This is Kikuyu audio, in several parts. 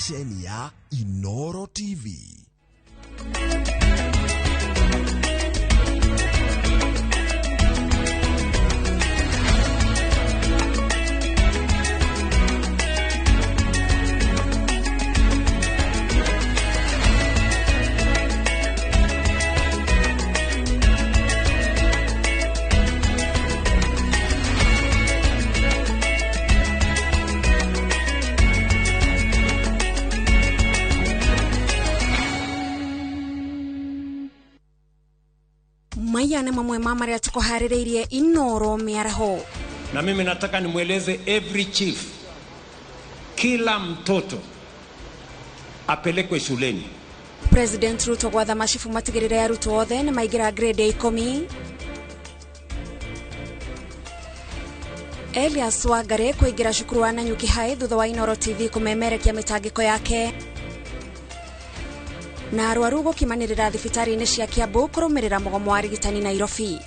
Ceceni ya Inoro TV. Maya nĩ mamwe ma marĩa tũkũharĩrĩirie Inoro mĩaraho. Na mimi nataka nimweleze every chief, kila mtoto apelekwe shuleni. President Ruto gwatha macibu matigĩrĩre arutwo othe nĩ maingĩra grade ya 10. Elias Wangare kũingĩra cukuru wa Nanyuki High thutha wa Inoro TV kũmemerekia mĩtangĩko yake. Na arwaru gũkimanĩrĩra thibitarĩ-inĩ cia Kiambu kũrũmĩrĩra mũgomo wa arigitani Nairobi.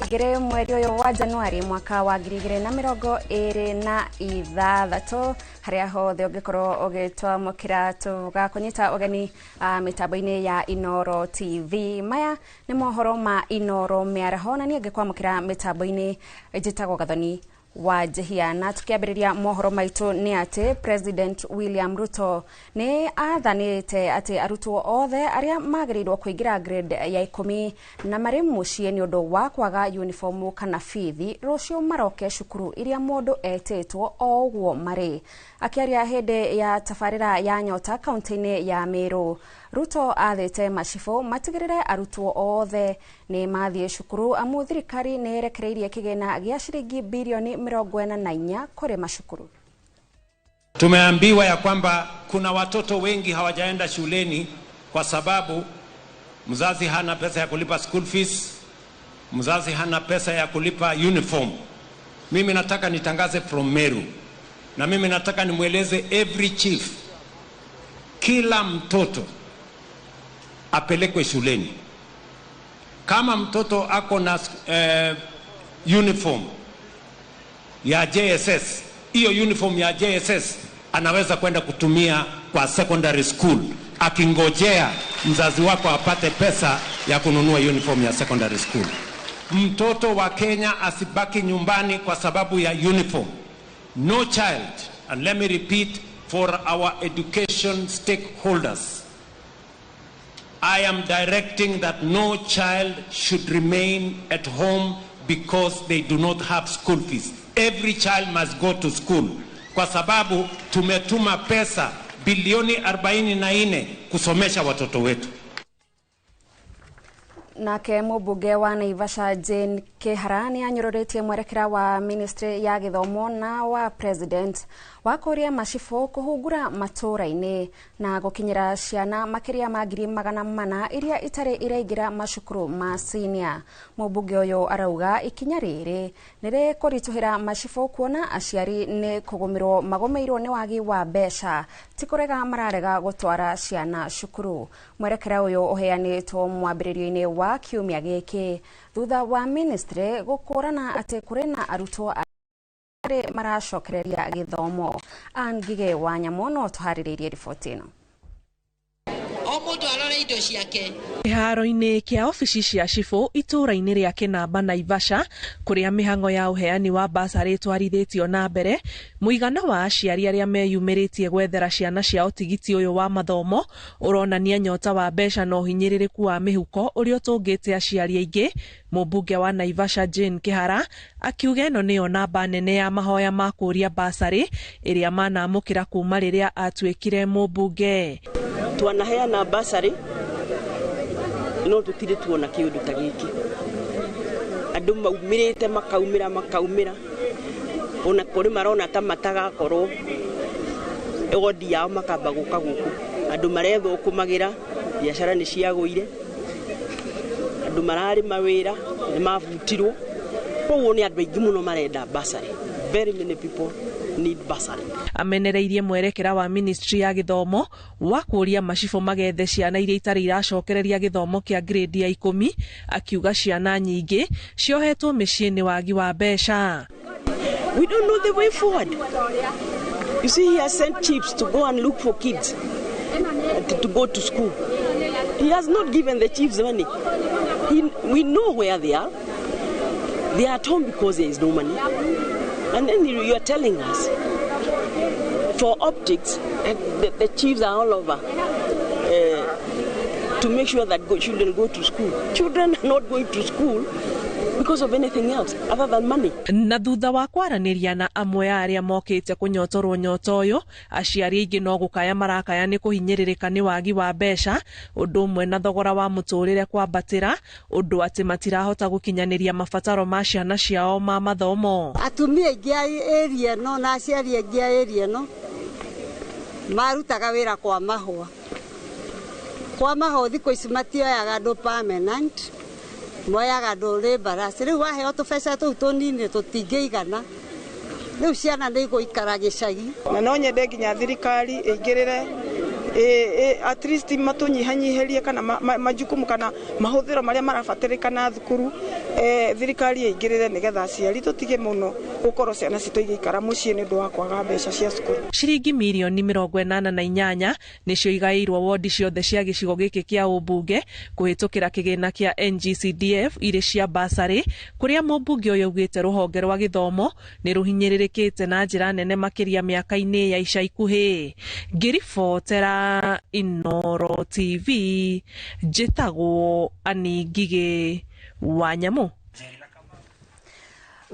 Ngire mweri ũyũ wa Januari mwaka wa 2026 harĩa hothe ũngĩkorwo ũgĩtwamũkĩra tũgakũnyita ũgeni mĩtambo-inĩ ya Inoro TV. Maya nĩ mohoro ma Inoro mĩaraho na niĩ ngĩkwamũkĩra mĩtambo-inĩ njĩtagwo Gathoni wa Njehia. Na tukiambĩrĩria mohoro maitũ nĩ atĩ President William Ruto nĩ athanĩte atĩ arutwo othe arĩa magĩrĩirwo kũingĩra grade ya 10 na marĩ mũciĩ nĩ ũndũ wa kwaga uniform kana bithi rũciũ maroke cukuru iria mũndũ etĩtwo o ũguo marĩ. Akĩaria hĩndĩ ya tabarĩra ya Nyota kaunti-inĩ ya Meru, Ruto athĩte macibũ matigĩrĩre arutwo othe nĩ mathiĩ cukuru amu thirikari nĩ ĩrekereirie kĩgĩna gĩa ciringi bilioni 44 kũrĩ macukuru. Tumeambiwa ya kwamba kuna watoto wengi hawajaenda shuleni kwa sababu mzazi hana pesa ya kulipa school fees, mzazi hana pesa ya kulipa uniform. Mimi nataka nitangaze from Meru, na mimi nataka nimweleze every chief, kila mtoto apelekwe shuleni. Kama mtoto ako na uniform ya JSS, hiyo uniform ya JSS anaweza kwenda kutumia kwa secondary school, akingojea mzazi wako apate pesa ya kununua uniform ya secondary school. Mtoto wa Kenya asibaki nyumbani kwa sababu ya uniform. No child, and let me repeat for our education stakeholders, I am directing that no child should remain at home because they do not have school fees. Every child must go to school. Kwa sababu tumetuma pesa bilioni 44 kusomesha watoto wetu. Nake mũmbunge wa Naivasha Jane Kihara nĩ anyũrũrĩtie mwerekera wa ministry ya gĩthomo na wa president wa kũria macibũ kũhungura matũũra-inĩ na gũkinyĩra ciana makĩria ma 400,000 iria itarĩ iraingĩra macukuru ma senior. Mũmbunge ũyũ arauga ikinya rĩrĩ nĩ rĩkũritũhĩra macibũ kuona aciari nĩ kũgũmĩrwo magũmĩirwo nĩ wagi wa mbeca ti kũrega mararega gũtwara ciana cukuru. Mwerekera ũyũ ũheanĩtwo mwambĩrĩrio-inĩ wa kiumia gĩkĩ thutha wa ministry gũkũrana atĩ kũrĩ na arutwo arĩa maracokereria gĩthomo. Ann Ngige wa Nyamũ no tũharĩrĩirie riboti ĩno. O mũndũ arore indo ciake. Kĩharo-inĩ kĩa obici cia cibũ itũũra-inĩ rĩa Kĩnamba Naivasha kũrĩa mĩhang'o ya ũheani wa basarĩ ĩtwarithĩtio na mbere, mũigana wa aciari arĩa meyumĩrĩtie gwethera ciana ciao tigiti ũyũ wa mathomo ũronania nyota wa mbeca na ũhinyĩrĩrĩku wa mĩhuko ũrĩa ũtũngĩte aciari aingĩ. Mũmbunge wa Naivasha Jane Kihara akiuga ĩno nĩyo namba nene ya mahoya ma kũũria basarĩ ĩrĩa manamũkĩra kuma rĩrĩa atuĩkire mũmbunge. Twanaheana basarĩ no tutire tuona kiundu ta giki. Andu maumirite makaumira makaumira Ona kũrĩ marona ta matagakorwo wodi yao makamba gũka gũkũ. Andũ marethũkũmagĩra, biacara nĩ ciagũire, andũ mararĩ mawĩra nĩ mabutirwo. Koguo nĩ andũ aingĩ mũno marenda bursary. Very many people need bursary. Amenereirie mwerekera wa ministry ya gĩthomo wa kũũria macibũ magethe ciana iria itarĩ iracokereria gĩthomo kĩa grade ya 10, akiuga ciana nyingĩ ciohetwo mĩciĩ nĩ wagi wa mbeca. We don't know the way forward. You see, he has sent chiefs to go and look for kids to go to school. He has not given the chiefs money. We know where they are. They are at home because there is no money. And then you are telling us, for optics, the chiefs are all over to make sure that children go to school. Children are not going to school because of anything else other than money. Na thutha wa kwaranĩria na amwe a arĩa mokĩte kũnyotorwo nyoto ũyũ, aciari aingĩ no gũkaya marakaya nĩ kũhinyĩrĩrĩka nĩ wagi wa mbeca, ũndũ ũmwe na thogora wa mũtũrĩre kwambatĩra, ũndũ atĩ matirahota gũkinyanĩria mabataro ma ciana ciao ma mathomo. Atumia aingĩ a area ĩno na aciari aingĩ a area ĩno marutaga wĩra kwa mahũa. Kwa mahũa thikũ ici matioyaga andũ permanent, moyaga andũ laborers. Rĩu waheo tũbeca tũu tũnini tũtingĩigana, rĩu ciana nĩ igũikara gĩcagi. Na no nyende nginya thirikari ĩingĩrĩre at least matũnyihanyihĩrie kana majukumu kana mahũthĩro marĩa marabatarĩkana thukuru, thirikari ĩingĩrĩre nĩgetha aciari tũtige mũno gũkorwo ciana citũ igĩikara mũciĩ nĩ ũndũ wa kwaga mbeca cia cukuru. Ciringi mirioni 88 nĩcio igaĩirwo wodi ciothe cia gĩcigo gĩkĩ kĩa ũmbunge kũhĩtũkĩra kĩgĩna kĩa NGCDF irĩ cia basarĩ, kũrĩa mũmbunge ũyũ augĩte rũhonge rwa gĩthomo nĩ rũhinyĩrĩrĩkĩte na njĩra nene makĩria mĩaka-inĩ ya ica ikuhĩ. Ngĩribotera Inooro TV, njĩtagwo Annie Ngigĩ wa Nyamũ.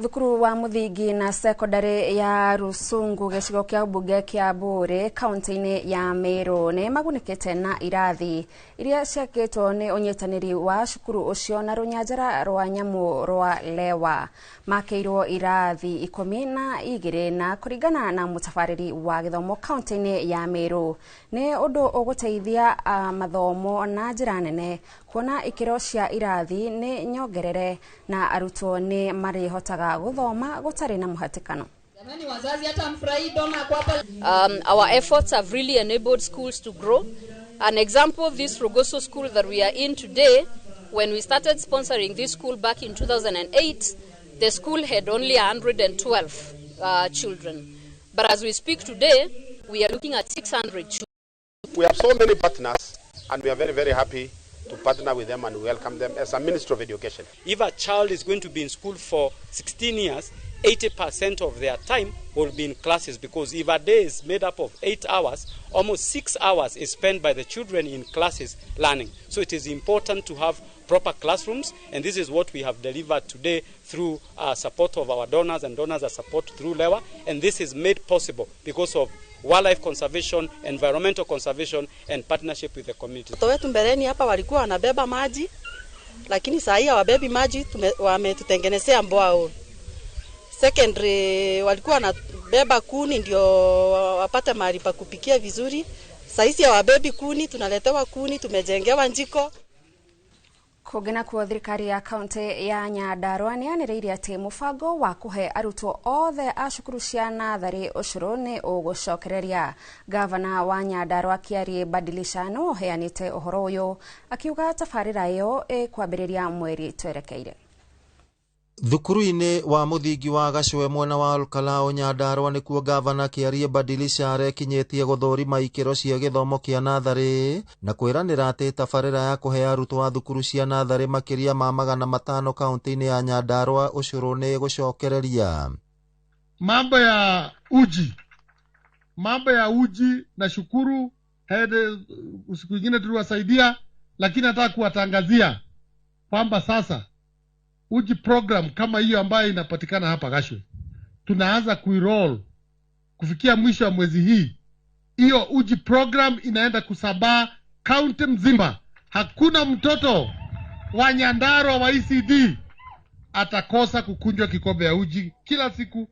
Thukuru wa muthingi na sekondari ya Rusungu gĩcigo kĩa mbunge kĩa Mbũrĩ kaunti-inĩ ya Meru nĩ magunĩkĩte na irathi iria ciakĩtwo nĩ ũnyitanĩri wa cukuru ũcio na rũnyanjara rwa nyamũ rwa Lewa. Makĩirwo irathi 12 na kũringana na mũtabarĩri wa gĩthomo kaunti-inĩ ya Meru nĩ ũndũ ũgũteithia mathomo na njĩra nene kuona ikĩro cia irathi nĩ nyongerere na arutwo nĩ marĩhotaga gũthoma gũtarĩ na mũhatĩkano. Our efforts have really enabled schools to grow. An example, this Rogoso school that we are in today, when we started sponsoring this school back in 2008, the school had only 112 children. But as we speak today, we are looking at 600 children. We have so many partners, and we are very, very happy to partner with them and welcome them as a Ministry of Education. If a child is going to be in school for 16 years, 80% of their time will be in classes, because if a day is made up of 8 hours, almost 6 hours is spent by the children in classes learning. So it is important to have proper classrooms, and this is what we have delivered today through support of our donors, and donors are support through Lewa, and this is made possible because of wildlife conservation, environmental conservation, and partnership with the community. Watoto wetu mbeleni hapa walikuwa wanabeba maji, lakini saa hii hawabebi maji, wametutengenezea mbwao. Secondary walikuwa wanabeba kuni ndio wapate mahali pa kupikia vizuri. Saa hizi hawabebi kuni, tunaletewa kuni, tumejengewa njiko. Kũngĩ nakuo thirikari ya kaunti ya Nyandarua nĩ yanĩrĩire atĩ mũbango wa kũhe arutwo othe a cukuru cia natharĩ ũcũrũ nĩ ũgũcokereria. Gavana wa Nyandarua Kiarie Badilisha nĩwe ũheanĩte ũhoro ũyũ akiuga tabarĩra ĩyo ĩkwambĩrĩria mweri twerekeire. Thukuru-inĩ wa mũthingi wa Gacwe mwena wa Olkalou Nyandarua nĩkuo gavana Kiarie Badilisha arekinyĩtie gũthũrima ikĩro cia gĩthomo kĩa natharĩ na kwĩranĩra atĩ tabarĩra ya kũhe arutwo a thukuru cia natharĩ makĩria ma 500 kaunti-inĩ ya Nyandarua ũcũrũ nĩ gũcokereria. Mambo ya uji, mambo ya uji na shukuru hede siku ingine tuliwasaidia, lakini nataka kuwatangazia kwamba sasa uji program kama hiyo ambayo inapatikana hapa Gashwe tunaanza kuiroll kufikia mwisho wa mwezi hii. Hiyo uji program inaenda kusambaa kaunti mzima. Hakuna mtoto wa Nyandarua wa ECD atakosa kukunjwa kikombe ya uji kila siku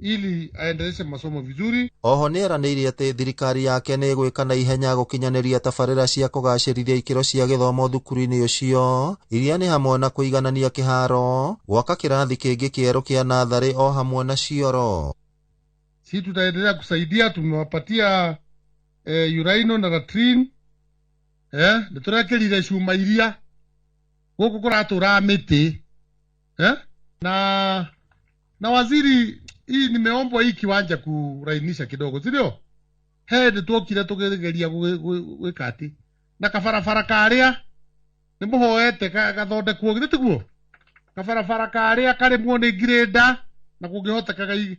ili aendeleshe masomo vizuri. Oho nĩ eranĩire atĩ thirikari yake nĩ ĩgwĩka na ihenya gũkinyanĩria tabarĩra cia kũgacĩrithia ikĩro cia gĩthomo thukuru-inĩ ũcio, iria nĩ hamwe na kũiganania kĩharo, gwaka kĩrathi kĩngĩ kĩerũ kĩa natharĩ o hamwe na cioro. Si tutaendelea kusaidia, tumewapatia uraino na latrine, nĩ tũrekĩrire cuma iria gũkũ kũratũra mĩtĩ, na waziri, hii nimeombwa hii kiwanja kurainisha kidogo, si ndio? He nĩtuokire tũkĩgeria gwĩka atĩ na kabarabara karĩa nĩ mũhoete gathondekwo, githĩ tiguo? Kabarabara karĩa karĩmwo nĩ ngirĩnda na kũngĩhoteka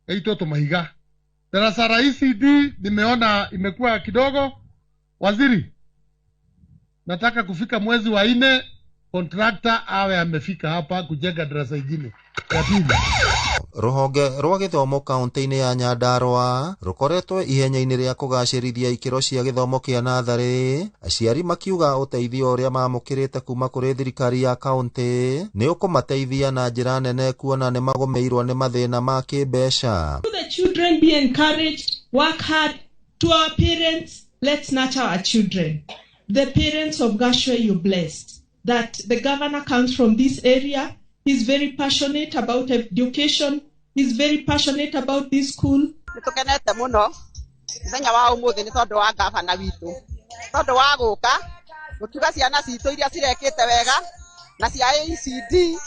gaitwo tũmahiga. Darasa la ECD nimeona imekuwa kidogo. Waziri, nataka kufika mwezi wa 4 contractor awe amefika hapa kujenga darasa ingine ya pili. Rũhonge rwa gĩthomo kaunti-inĩ ya Nyandarua rũkoretwo ihenya-inĩ rĩa kũgacĩrithia ikĩro cia gĩthomo kĩa natharĩ, aciari makiuga ũteithio ũrĩa mamũkĩrĩte kuma kũrĩ thirikari ya kaunti nĩ ũkũmateithia na njĩra nene kuona nĩ magũmĩirwo nĩ mathĩna ma kĩmbeca. The children be encouraged, work hard. To our parents, let's nurture our children. The parents of Gashwe, you're blessed that the governor comes from this area. He's very passionate about education. He's very passionate about this school. Nĩtũkenete mũno mũthenya wa ũmũthĩ nĩ tondũ wa gavana witũ, tondũ wa gũka gũtuga ciana citũ iria cirekĩte wega na cia ECD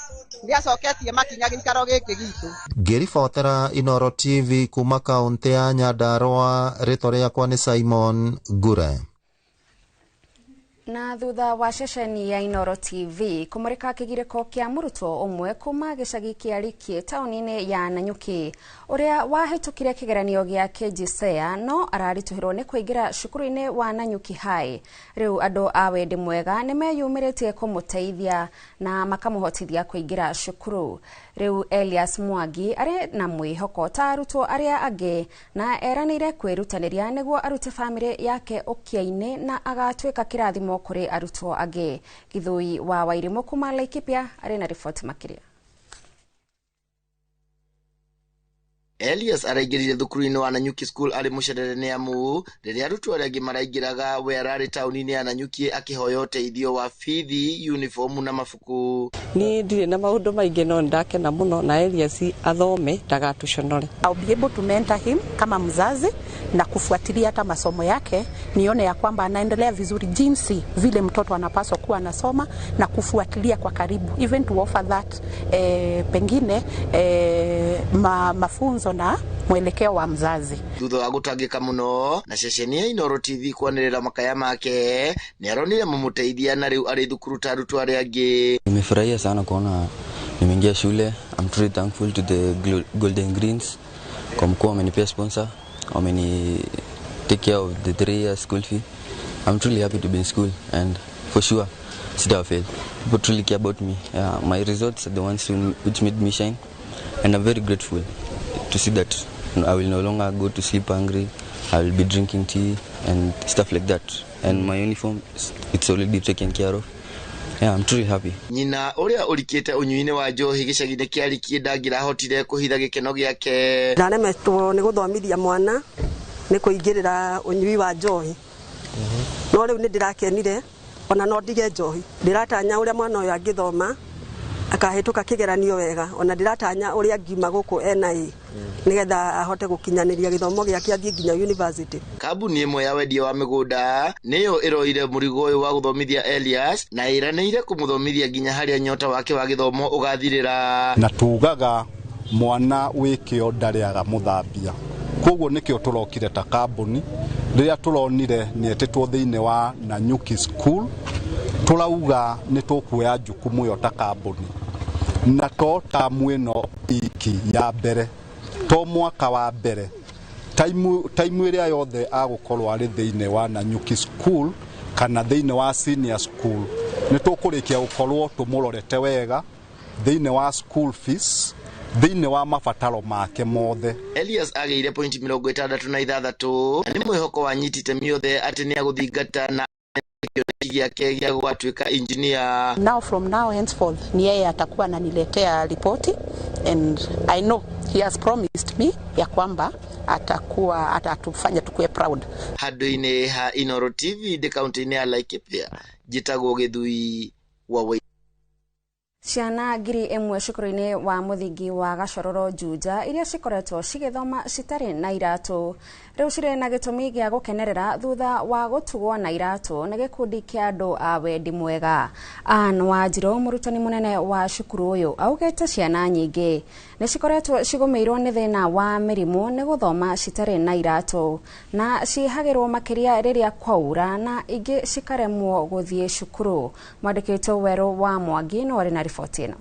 nĩacoketie makinya gĩikaro gĩkĩ gitũ. Ngĩribotera Inooro TV kuma kaunti ya Nyandarua, rĩtwa rĩakwa nĩ Simon Ngure. Na thutha wa ceceni ya Inooro TV kũmũrĩka kĩgirĩko kĩa mũrutwo ũmwe kuma gĩcagi kĩa Rikie taũni-inĩ ya Nanyuki ũrĩa wahĩtũkire kĩgeranio gĩa KJSEA no araritũhĩrwo nĩ kũingĩra cukuru-inĩ wa Nanyuki High. Rĩu andũ a wendi mwega nĩ meyumĩrĩtie kũmũteithia na makamũhotithia kũingĩra cukuru. Rĩu Elias Mwangi arĩ na mwĩhoko ta arutwo arĩa angĩ na eranĩire kwĩrutanĩria nĩguo arute bamĩrĩ yake ũkia-inĩ na agatuĩka kĩrathimo kũrĩ arutwo angĩ. Githui wa Wairimu kuma Laikipia arĩ na riboti makĩria. Elias araingĩrire thukuru-inĩ wa Nanyuki School arĩ mũcerere nĩ amu rĩrĩa arutwo arĩa angĩ maraingĩraga we ararĩ taũni-inĩ ya Nanyuki akĩhoya ũteithio wa bithi, uniform na mabuku. Niĩ ndirĩ na maũndũ maingĩ no nĩndakena mũno na Elias athome ndagatũconore. I'll be able to mentor him kama mzazi na kufuatilia hata masomo yake, nione ya kwamba anaendelea vizuri jinsi vile mtoto anapaswa kuwa anasoma na kufuatilia kwa karibu, even to offer that pengine mafunzo na mwelekeo wa mzazi. Thutha wa gũtangĩka mũno na ceceni ya Inooro TV kwanĩrĩra makaya make, nĩ aronire mũmũteithia na rĩu arĩ thukuru ta arutwo arĩa angĩ. Nimefurahia sana kuona nimeingia shule. I'm truly thankful to the Golden Greens kwa mkuu amenipea sponsor, wameni take care of the 3 year school fee. I'm truly happy to be in school and for sure sita fail. People truly care about me. Yeah, my results are the ones which made me shine and I'm very grateful to see that I will no longer go to sleep hungry. I will be drinking tea and stuff like that. And my uniform, it's already taken care of. Yeah, I'm truly happy. Nyina ũrĩa ũrikĩte ũnyui-inĩ wa njohi gĩcagi-inĩ kĩa Rikie ndangĩrahotire kũhitha gĩkeno gĩake. Ndaremetwo nĩ gũthomithia mwana nĩ kũingĩrĩra ũnyui wa njohi. No rĩu nĩ ndĩrakenire ona no ndige njohi. Ndĩratanya ũrĩa mwana ũyũ angĩthoma akahĩtũka kĩgeranio wega, ona ndĩratanya ũrĩa angiuma gũkũ ena A nĩgetha ahote gũkinyanĩria gĩthomo gĩake athiĩ nginya university. Kambuni ĩmwe ya wendia wa mĩgũnda nĩyo ĩroire mũrigo ũyũ wa gũthomithia Elias na ĩranĩire kũmũthomithia nginya harĩa nyota wake wa gĩthomo ũgathirĩra. Na tugaga mwana wĩ kĩo ndarĩaga mũthambia, koguo nĩkĩo tũrokire ta kambuni rĩrĩa tũronire nĩetĩtwo thĩinĩ wa Nanyuki School, tũrauga nĩ tũkuoya jukumu ĩyo ta kambuni na to tamu ĩno iki ya mbere, to mwaka wa mbere, taimu ĩrĩa yothe agũkorwo arĩ thĩinĩ wa Nanyuki School kana thĩinĩ wa senior school nĩ tũkũrĩkia gũkorwo tũmũrorete wega thĩinĩ wa school fees, thĩinĩ wa mabataro make mothe. Elias agĩire pointi 66 na nĩ mwĩhoko wanyitĩte mĩothe atĩ nĩ agũthingata na gĩake gĩa gũgatuĩka engineer. Now from now henceforth ni yeye atakuwa ananiletea ripoti And I know he has promised me ya kwamba atakuwa atatufanya tukue proud. Handũ-inĩ ha Inooro TV ndĩ kaunti-inĩ ya Laikipia, njĩtagwo Gĩthui wa Ciana 1000 cukuru-inĩ wa mũthingi wa Gacororo Juja iria cikoretwo cigĩthoma citarĩ na iratũ rĩu cirĩ na gĩtũmi gĩa gũkenerera thutha wa gũtugwo na iratũ nĩ gĩkundi kĩa andũ a wendi mwega. Ann Wanjirũ, mũrutani mũnene wa cukuru ũyũ, augĩte ciana nyingĩ nĩ cikoretwo cigũmĩirwo nĩ thĩna wa mĩrimũ nĩ gũthoma citarĩ na iratũ na ciĩhagĩrwo makĩria rĩrĩa kwaura na ingĩ cikaremwo gũthiĩ cukuru. Mwandĩki witũ Werũ wa Mwangi no arĩ na riboti ĩno.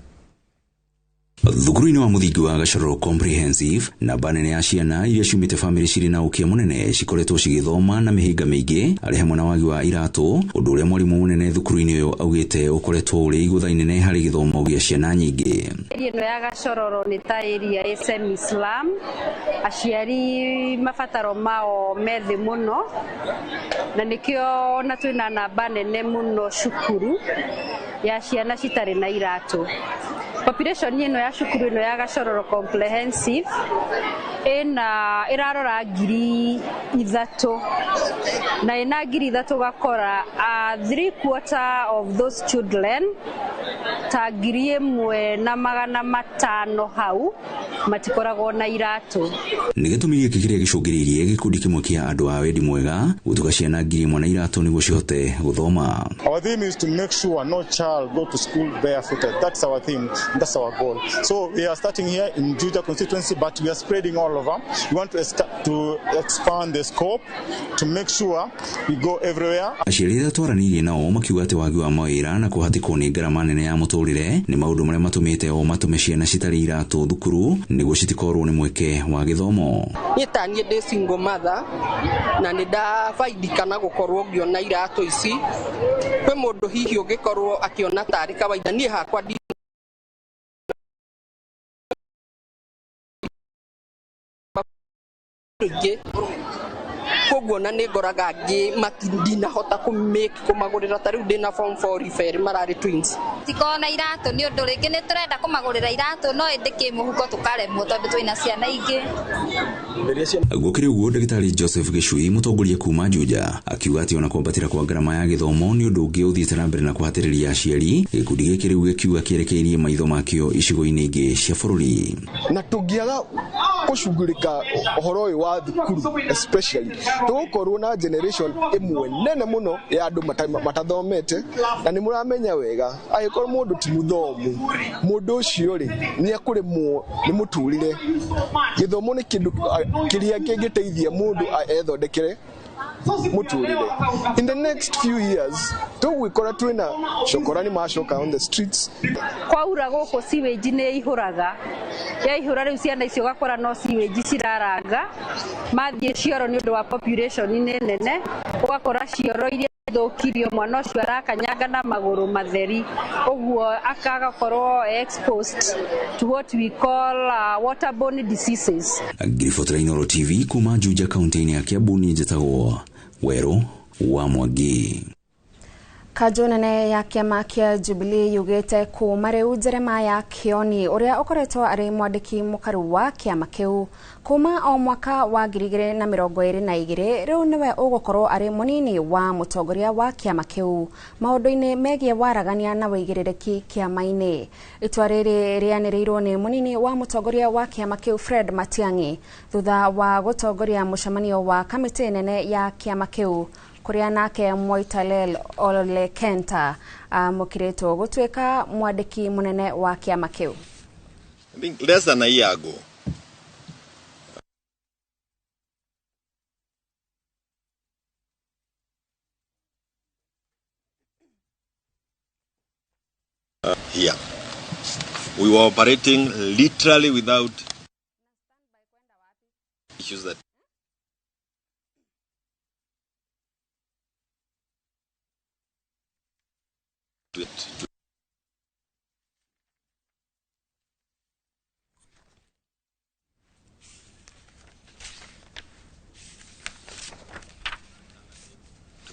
Thukuru-inĩ wa mũthingi wa Gacororo Comprehensive, namba nene ya ciana iria ciumĩte bamĩrĩ cirĩ na ũkĩa mũnene cikoretwo cigĩthoma na mĩhĩnga mĩingĩ arĩ hamwe na wagi wa iratũ, ũndũ ũrĩa mwarimũ mũnene thukuru-inĩ ũyũ augĩte ũkoretwo ũrĩ igũtha inene harĩ gĩthomo gĩa ciana nyingĩ. Area ĩno ya Gacororo nĩ ta area ĩ semi slum, aciari mabataro mao me thĩ mũno na nĩkĩo ona twĩna namba nene mũno cukuru ya ciana citarĩ na iratũ. Population ĩno ya cukuru ĩno ya Gacororo Comprehensive ĩna ĩrarora 3,000 na ĩna 3,000 gakora 3/4 of those children ta 1,500 hau matikoragwo na iratũ. Nĩ gĩtũmi gĩkĩ kĩrĩa gĩcũngĩrĩirie gĩkundi kĩmwe kĩa andũ a wendi mwega gũtuga ciana 1,000 na iratũ nĩguo cihote gũthoma. Our theme is to make sure no child go to school barefooted. That's our theme. That's our goal. So we are starting here in Juja constituency, but we are spreading all over. We want to expand the scope to make sure we go everywhere. Aciari arĩa twaranĩirie nao makiuga atĩ wagi wa mawĩra na kũhatĩkwo nĩ ngarama nene ya mũtũrĩre nĩ maũndũ marĩa matũmĩte o matũme ciana citarĩ iratũ thukuru nĩguo citikorwo nĩ mweke wa gĩthomo. Niĩ ta niĩ ndĩ single mother na nĩ ndabaidika na gũkorwo ngĩona iratũ ici. Kwĩ mũndũ hihi ũngĩkorwo akĩona tarĩ kawaida, niĩ hakwa ingĩ koguo na nĩ ngoraga angĩ ndinahota kũmagũrĩra ta rĩu ndĩna form 4 refer mararĩ twins. Tikorwo na iratũ nĩ ũndũ rĩngĩ nĩ tũrenda kũmagũrĩra iratũ no ĩndĩ kĩmũhuko tũkaremwo tondũ twĩna ciana ingĩ. Gũkĩrĩ ũguo, Ndagĩtarĩ Joseph Gĩcui, mũtongoria kuma Juja, akiuga atĩ ona kwambatĩra kwa ngarama ya gĩthomo nĩ ũndũ ũngĩ ũthiĩte na mbere na kũhatĩrĩria aciari. Gĩkundi gĩkĩ rĩu gĩkiuga kĩerekeirie maitho makĩo icigo-inĩ ingĩ cia bũrũri. Na tũngĩaga gũcugurĩka ũhoro ũyũ wa thukuru especially tũgũkorwo na generation ĩmwe nene mũno ya andũ matathomete, na nĩ mũramenya wega angĩkorwo mũndũ ti mũthomu mũndũ ũcio rĩ nĩ ekũremwo nĩ mũtũrĩre. Gĩthomo nĩ kĩndũ kĩrĩa kĩngĩteithia mũndũ ethondekere mũtũrĩre. In the next few years tũgwĩkora twĩna cokora nĩ macoka on the streets. Kwaura gũkũ sewage nĩ ihũraga, yaihũra rĩu ciana icio ũgakora no sewage ciraranga mathiĩ cioro nĩ ũndũ wa population nĩ nene, ũgakora cioro iria thũkirio mwana ũcio arakanyanga na magũrũ matheri, ũguo akagakorwo exposed to what we call waterborne diseases. Ngiribotera Inooro TV kuma Juja kaunti-inĩ ya Kiambu, niĩ njĩtagwo Werũ wa Mwangi. Kanjũ nene ya kĩama kĩa Jubilee yugĩte kuma rĩu Jeremiah Kioni ũrĩa ũkoretwo arĩ mwandĩki mũkaru wa kĩama kĩu kuma o mwaka wa 2022 rĩu nĩwe ũgũkorwo arĩ mũnini wa mũtongoria wa kĩama kĩu maũndũ-inĩ megiĩ waragania na wĩigĩrĩrĩki kĩama-inĩ. Itua rĩrĩ rĩanĩrĩirwo nĩ mũnini wa mũtongoria wa kĩama kĩu Fred Matiang'i thutha wa gũtongoria mũcemanio wa kamĩtĩ nene ya kĩama kĩu kuria nake Moitalel Ole Kenta amũkĩrĩtwo gũtuĩka mwandĩki mũnene wa kĩama kĩu. I think less than a year ago, here we were operating literally without issues that to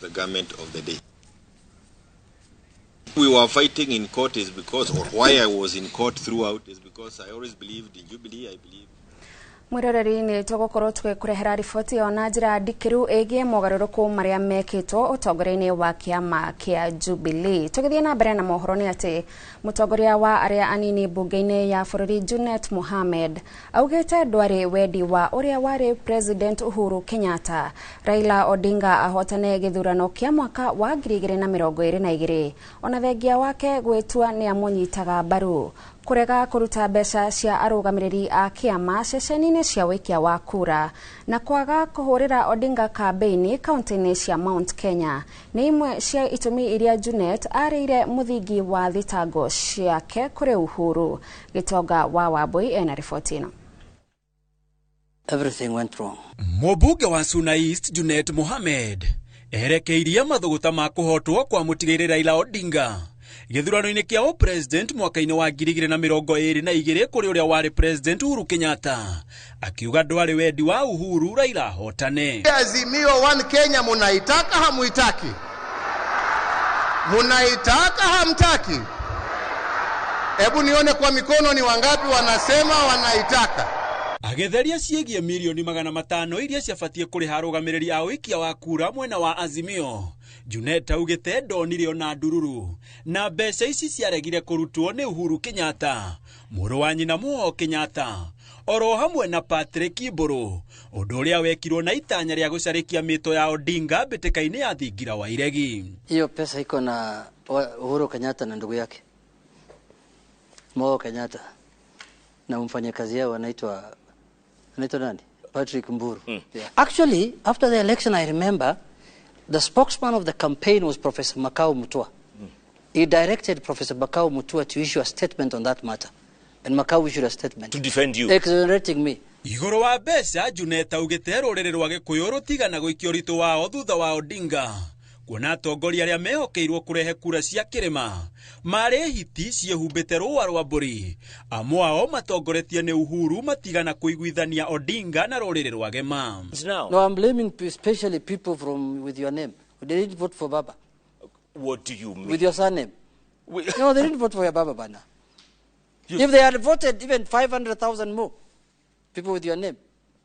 the government of the day. We were fighting in court is because, or why I was in court throughout is because I always believed in Jubilee. I believe Mwiroreri ni tugukorwo tugĩkũrehera riboti ĩyo na njĩra ndikĩru ĩgiĩ mogarũrũku marĩa mekĩtwo ũtongoria-inĩ wa kĩama kĩa Jubilee. Tũgĩthiĩ na mbere na mohoro nĩ atĩ mũtongoria wa arĩa anini mbunge-inĩ ya bũrũri Junet Mohamed augĩte ndwarĩ wendi wa ũrĩa warĩ President Uhuru Kenyatta Raila Odinga ahotane gĩthurano kĩa mwaka wa 2022 ona thengia wake gwĩtua nĩ amũnyitaga mbaru kurega kuruta mbeca cia arũgamĩrĩri a kĩama ceceni-inĩ cia wĩikia wa kura na kwaga kũhũrĩra Odinga kambĩini kaunti-inĩ cia Mount Kenya nĩ imwe cia itũmi iria Junet arĩire mũthingi wa thitango ciake kũrĩ Uhuru. Gĩtonga wa Wambui ena riboti ĩno. Everything went wrong. Mũmbunge wa Suna East Junet Mohamed erekeirie mathũgũta ma kũhotwo kwa mũtigĩrĩ Raila Odinga gĩthurano-inĩ kĩa president mwaka-inĩ wa 2022 kũrĩ ũrĩa warĩ President Uhuru Kenyatta, akiuga ndwarĩ wendi wa Uhuru Raila ahotane. Azimio One Kenya munaitaka hamuitaki? Munaitaka hamtaki? Hebu nione kwa mikono ni wangapi wanasema wanaitaka. Agetheria ciĩgiĩ milioni 500 iria ciabatie kũrĩha arũgamĩrĩri a ũikia wa kura mwena wa Azimio. Junet augĩte ndonire ona ndururu na mbeca ici ciaregire kũrutwo nĩ Uhuru Kenyatta, mũrũ wa nyina Muoho Kenyatta, oro hamwe na Patrick Mbũrũ, ũndũ ũrĩa wekirwo na itanya rĩa gũcarĩkia mĩto ya Odinga mbĩtĩka-inĩ ya thingira wa iregi. Hiyo pesa iko na Uhuru Kenyatta na ndugu yake Muoho Kenyatta na mfanyakazi yao anaitwa nani? Patrick Mburu. Yeah. Actually, after the election, I remember the spokesman of the campaign was Professor Makau Mutua. He directed Professor Makau Mutua to issue a statement on that matter. And Makau issued a statement. To defend you. Exonerating me. Igũrũ wa mbeca, Junet augĩte rũrĩrĩ rwa Gĩkũyũ rũtigana gũikio ũritũ wao thutha wa Odinga kuona atongoria arĩa mehokeirwo kũrehe kura cia kĩrĩma marĩ hiti ciĩhumbĩte rũa rwa mbũri, amwe ao matongoretie nĩ Uhuru matigana kũiguithania Odinga na rũrĩrĩ rwa Gema. No, I'm blaming especially people from with your name. They didn't vote for Baba. What do you mean? With your surname. No, they didn't vote for your Baba Bana. If they had voted even 500,000 more people with your name,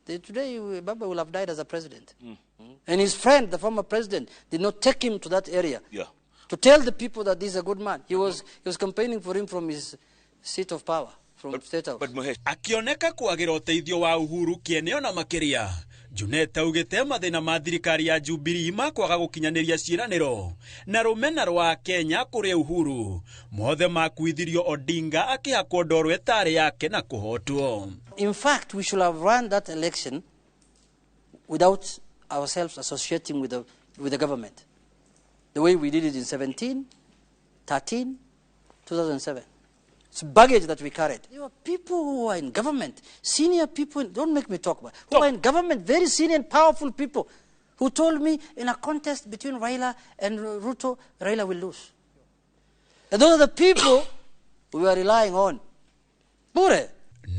today Baba will have died as a president. And his friend, the former president, did not take him to that area to tell the people that this is a good man. He was campaigning for him from his seat of power, from State House. Akioneka kwagira ũteithio wa Uhuru kĩene ona makĩria, Junet augĩte mathĩna ma thirikari ya Jubilee ma kwaga gũkinyanĩria ciĩranĩro na rũmena rwa Kenya kũrĩ Uhuru mothe makuithirio Odinga akĩhakwo ndoro ĩtarĩ yake na kũhotwo. In fact, we should have run that election without ourselves associating with the government, the way we did it in 17, 13, 2007. It's baggage that we carried. There were people who are in government, senior people, don't make me talk, but who are in government, very senior and powerful people, who told me in a contest between Raila and Ruto, Raila will lose. And those are the people we are relying on. Bure.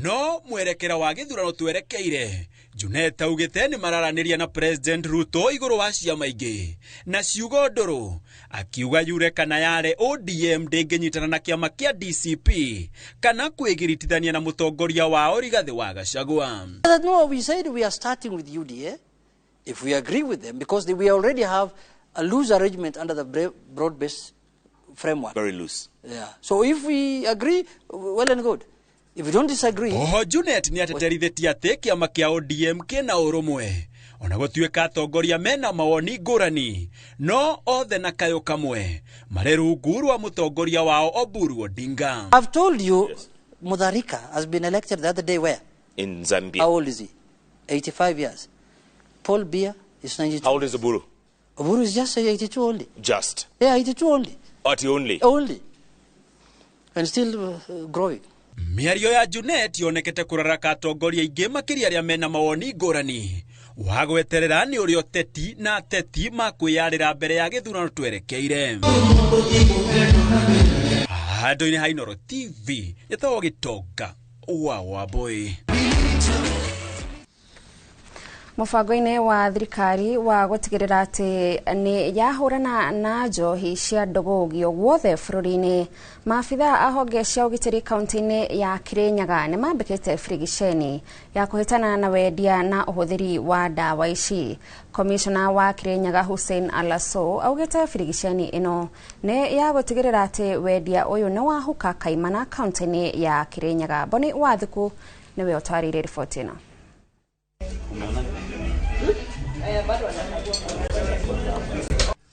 No mwerekera wa gĩthurano twerekeire, Junet augĩte nĩ mararanĩria na President Ruto igũrũ wa ciama ingĩ na ciugo ndũrũ, akiuga yure kana yare ODM ndĩngĩnyitana na kĩama kĩa DCP kana kwĩgiritithania na mũtongoria wao Rigathĩ wa Gachagua. No, we said we are starting with UDA if we agree with them, because we already have a loose arrangement under the broad-based framework. Very loose. Yeah. So if we agree, well and good. If you don't disagree. Oho Junet nĩ ateterithĩtie atĩ kĩama kĩa ODM kĩna ũrũmwe ona gũtuĩka atongoria mena mawoni ngũrani, no othe na kayũ kamwe marĩ rungu rwa mũtongoria wao Oburu Odinga. I've told you, yes. Mutharika has been elected the other day where? In Zambia. How old is he? 85 years. Paul Biya is 92. How old is Oburu? Oburu is just 82 only. Just? Yeah, 82 only. 80 only? Only. And still growing. Mĩario ya Junet yonekete kũraraka atongoria aingĩ makĩria arĩa mena mawoni ngũrani wa gweterera nĩ ũrĩa ũteti na ateti makwĩyarĩra mbere ya gĩthurano twerekeire. Handũ-inĩ ha Inooro TV njĩtagwo Gĩtonga wa Wambui. Mũbango-inĩ wa thirikari wa gũtigĩrĩra atĩ nĩ yahũrana na njohi cia ndũgũgio guothe bũrũri-inĩ, maabitha a honge cia ũgitĩri kaunti-inĩ ya Kirinyaga nĩ mambĩkĩte birigiceni ya kũhĩtana na wendia na ũhũthĩri wa ndawa ici. Komishona wa Kirinyaga Hussein Alaso augĩte birigiceni ĩno nĩ ya gũtigĩrĩra atĩ wendia ũyũ nĩ wahuka kaimana kaunti-inĩ ya Kirinyaga. Boni Wathuku nĩwe ũtwarĩire riboti ĩno.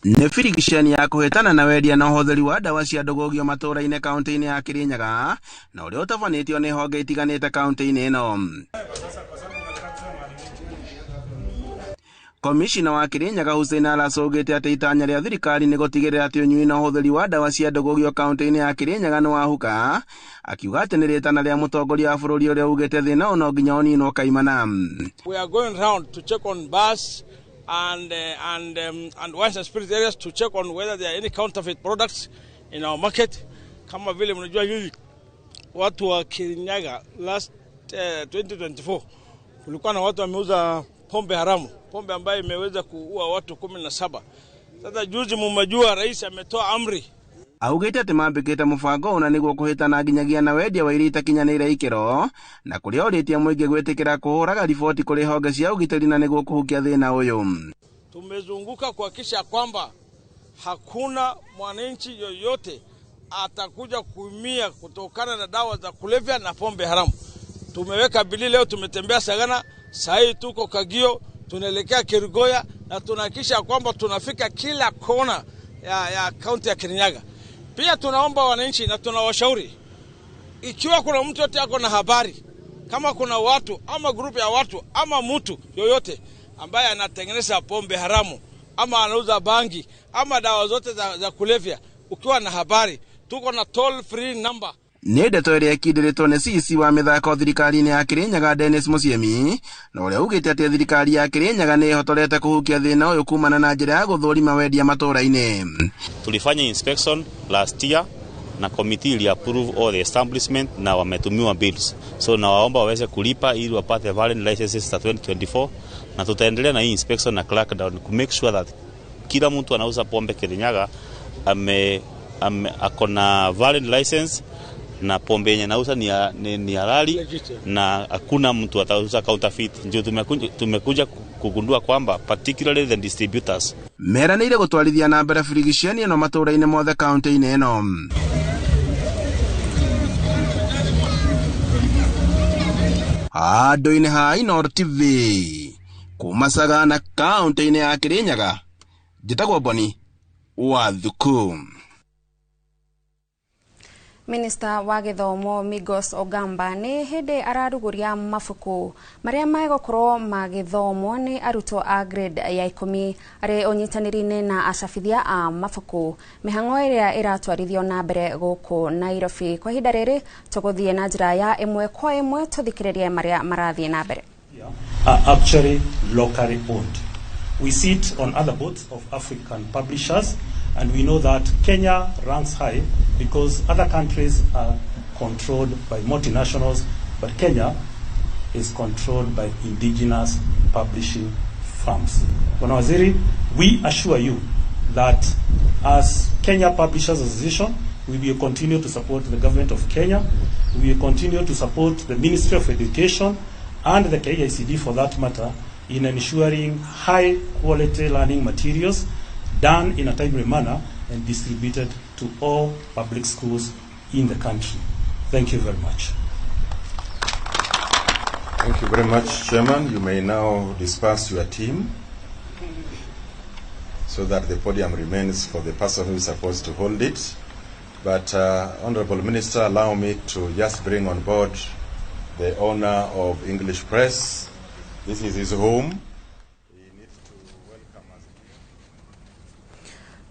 Nĩ birigiceni ya kũhĩtana na wendia na ũhũthĩri wa ndawa cia ndũgũgio matũũra-inĩ kaunti-inĩ ya Kirinyaga na ũrĩa ũtabanĩtio nĩ honge itiganĩte kaunti-inĩ ĩno. Komishina wa Kirinyaga Hussein Alaso augĩte atĩ itanya rĩa thirikari nĩ gũtigĩrĩra atĩ ũnyui na ũhũthĩri wa ndawa cia ndũgũgio kaunti-inĩ ya Kirinyaga nĩ wahuka, akiuga atĩ nĩ rĩtana rĩa mũtongoria wa bũrũri ũrĩa ugĩte thĩna ũyũ no nginya ũninwo kaimana. We are going round to check on bars and wines and spirit areas to check on whether there are any counterfeit products in our market. Kama vile mnajua nyinyi watu wa Kirinyaga last 2024 kulikuwa na watu wameuza pombe haramu, pombe ambayo imeweza kuua watu 17. Sasa juzi mmejua rais ametoa amri. Augĩte atĩ mambĩkĩte mũbango ũna nĩguo kũhĩtana nginyagia na wendia wa iria itakinyanĩire ikĩro na kũrĩa ũrĩtie mũingĩ gwĩtĩkĩra kũhũraga riboti kũrĩ honge cia ũgitĩri na nĩguo kũhukia thĩna ũyũ. Tumezunguka kuhakikisha kwamba hakuna mwananchi yoyote atakuja kuumia kutokana na dawa za kulevya na pombe haramu. Tumeweka bili leo, tumetembea Sagana, sasa tuko Kagio, tunaelekea Kerugoya na tunahakikisha kwamba tunafika kila kona ya kaunti ya Kirinyaga. Pia tunaomba wananchi na tunawashauri, ikiwa kuna mtu yote ako na habari, kama kuna watu ama grupu ya watu ama mtu yoyote ambaye anatengeneza pombe haramu ama anauza bangi ama dawa zote za kulevya, ukiwa na habari, tuko na toll free number. Nĩ ndeto ĩrĩa ĩkindĩrĩtwo nĩ CEC wa mĩthako thirikari-inĩ ya Kirinyaga Dennis Musiemi na ũrĩa ugĩte atĩ thirikari ya Kirinyaga nĩ ĩhotorete kũhukia thĩna ũyũ kumana na njĩra ya gũthũrima wendia matũũra-inĩ. Tulifanya inspection last year na committee ili approve all the establishment na wametumiwa bills, so nawaomba waweze kulipa ili wapate valid licenses za 2024, na tutaendelea na hii inspection na crackdown ku make sure that kila mtu anauza pombe Kirinyaga ako na valid license na pombe yenye nauza ni halali na hakuna mtu atauza counterfeit. Ndio tumekuja kugundua kwamba particularly the distributors meranĩire gũtwarithia na mbere birigiceni ĩno matũũra-inĩ mothe kaunti-inĩ ĩno. Handũ-inĩ ha Inooro TV kuma Sagana kaunti-inĩ ya Kirinyaga, njĩtagwo Boni Wathuku. Minista wa gĩthomo Migos Ogamba nĩ hĩndĩ ararugũria mabuku marĩa megũkorwo magĩthomwo nĩ arutwo a grade ya 10 arĩ ũnyitanĩri-inĩ na acabithia a mabuku, mĩhang'o ĩrĩa ĩratwarithio na mbere gũkũ Nairobi. Kwa ihinda rĩrĩ tũgũthiĩ na njĩra ya ĩmwe kwa ĩmwe tũthikĩrĩrie marĩa marathiĩ na mbere. Are actually locally owned. We sit on other boards of African publishers, and we know that Kenya ranks high because other countries are controlled by multinationals, but Kenya is controlled by indigenous publishing firms. Bwana Waziri, we assure you that as Kenya Publishers Association, we will continue to support the government of Kenya, we will continue to support the Ministry of Education and the KICD for that matter in ensuring high quality learning materials done in a timely manner and distributed to all public schools in the country. Thank you very much. Thank you very much, Chairman. You may now disperse your team so that the podium remains for the person who is supposed to hold it. But, Honorable Minister, allow me to just bring on board the owner of English Press. This is his home.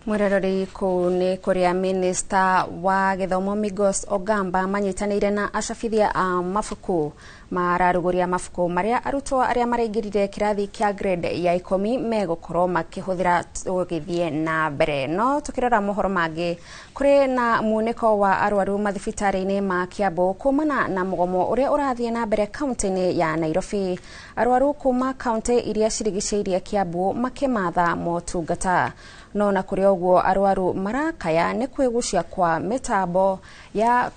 Mwiroreri kũu nĩ kũrĩa minista wa gĩthomo Migos Ogamba manyitanĩire na acabithia a mabuku mararugũria mabuku marĩa arutwo arĩa maraingĩrire kĩrathi kĩa grade ya 10 megũkorwo makĩhũthĩra tũgĩthiĩ na mbere. No tũkĩrora mohoro mangĩ, kũrĩ na munĩko wa arwaru mathibitarĩ-inĩ ma Kiambu kumana na mũgomo ũrĩa ũrathiĩ na mbere kaunti-inĩ ya Nairobi. Arwaru kuma kaunti iria cirigicĩirie Kiambu makĩmatha motungata. No na kũrĩ ũguo arwaru marakaya nĩ kwĩgucia kwa mĩtambo ya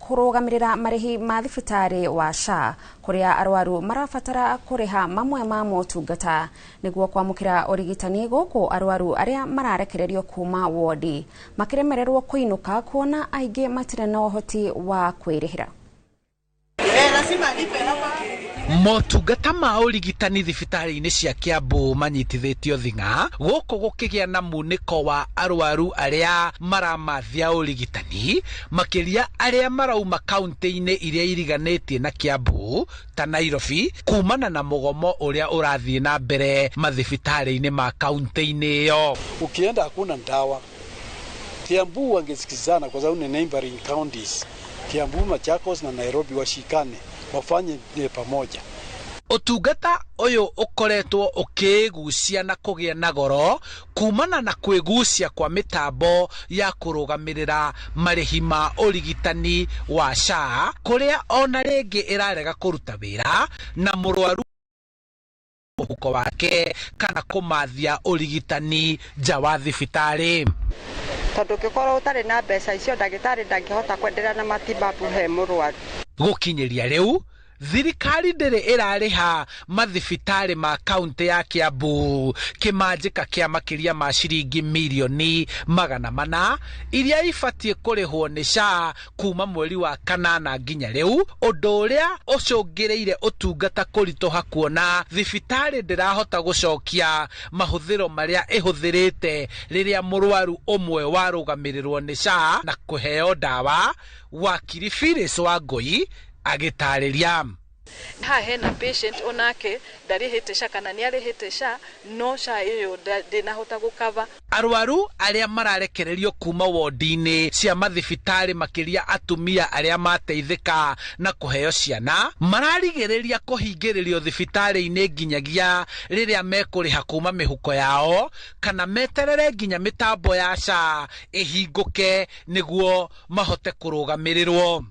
kũrũgamĩrĩra marĩhi ma thibitarĩ wa SHA kũrĩa arwaru marabatara kũrĩha mamwe ma motungata nĩguo kwamũkĩra ũrigitani. Gũkũ arwaru arĩa mararekererio kuma wodi makĩremererwo kũinũka kuona aingĩ matirĩ na ũhoti wa kwĩrĩhĩra. Motungata ma ũrigitani thibitarĩ-inĩ cia Kiambu manyitithĩtio thing'a gũkũ gũkĩgĩa na munĩko wa arwaru arĩa maramathia ũrigitani makĩria arĩa marauma kaunti-inĩ iria iriganĩtie na Kiambu ta Nairobi kumana na mũgomo ũrĩa ũrathiĩ na mbere mathibitarĩ-inĩ ma kaunti-inĩ ĩyo. Ukienda hakuna ndawa. Kiambu wangesikizana kwa sababu ni neighboring counties. Kiambu, Machakos na Nairobi washikane wafanye pamoja. Ũtungata ũyũ ũkoretwo ũkĩĩgucia na kũgĩa na goro kumana na kwĩgucia kwa mĩtambo ya kũrũgamĩrĩra marĩhi ma ũrigitani wa SHA kũrĩa ona rĩngĩ ĩrarega kũruta wĩra na mũrwaru mũhuko wake kana kũmathia ũrigitani nja wa thibitarĩ. Tondũ ũngĩkorwo ũtarĩ na mbeca icio ndagĩtarĩ ndangĩhota kwenderea na matibabu he mũrwaru. Gũkinyĩria rĩu thirikari ndĩrĩ ĩrarĩha mathibitarĩ ma kaunti ya Kiambu kĩmanjĩka kĩa makĩria ma ciringi mirioni 400 iria ibatiĩ kũrĩhwo nĩ SHA kuma mweri wa 8 nginya rĩu, ũndũ ũrĩa ũcũngĩrĩire ũtungata kũritũha kuona thibitarĩ ndĩrahota gũcokia mahũthĩro marĩa ĩhũthĩrĩte rĩrĩa mũrwaru ũmwe warũgamĩrĩrwo nĩ SHA na kũheo ndawa. Wakiri Phyllis Wangũi agĩtarĩria. Haha hena patient onake ndarĩhĩte SHA kana nĩarĩhĩte SHA no SHA ĩyo ndĩnahota gũkava. Arwaru arĩa mararekererio kuma wodi-inĩ cia mathibitarĩ makĩria atumia arĩa mateithĩka na kũheo ciana mararigĩrĩria kũhingĩrĩrio thibitarĩ-inĩ nginyagia rĩrĩa mekũrĩha kuma mĩhuko yao kana meterere nginya mĩtambo ya SHA ĩhingũke nĩguo mahote kũrũgamĩrĩrwo.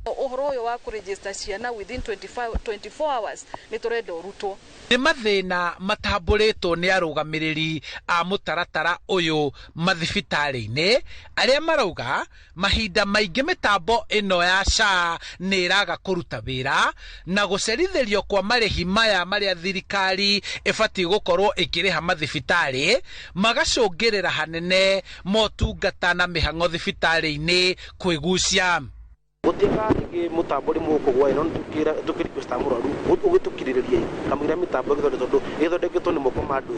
Ũhoro ũyũ wa kũregister ciana within 24 hours nĩ tũrenda ũrutwo. Nĩ mathĩna matambũrĩtwo nĩ arũgamĩrĩri a mũtaratara ũyũ mathibitarĩ-inĩ arĩa marauga mahinda maingĩ mĩtambo ĩno ya SHA nĩ ĩraga kũruta wĩra na gũcerithĩrio kwa marĩhi maya marĩa thirikari ĩbatiĩ gũkorwo ĩkĩrĩha mathibitarĩ magacũngĩrĩra hanene motungata na mĩhang'o thibitarĩ-inĩ kwĩgucia. Gũtuĩka rĩngĩ mũtambo rĩmwe ũkũgwa ĩno tũkĩ request mũrwaru ũgĩtũkirĩrĩrie kamũira mĩtambo ĩgĩthondekwo tondũ ĩgĩthondeketwo nĩ moko ma andũ.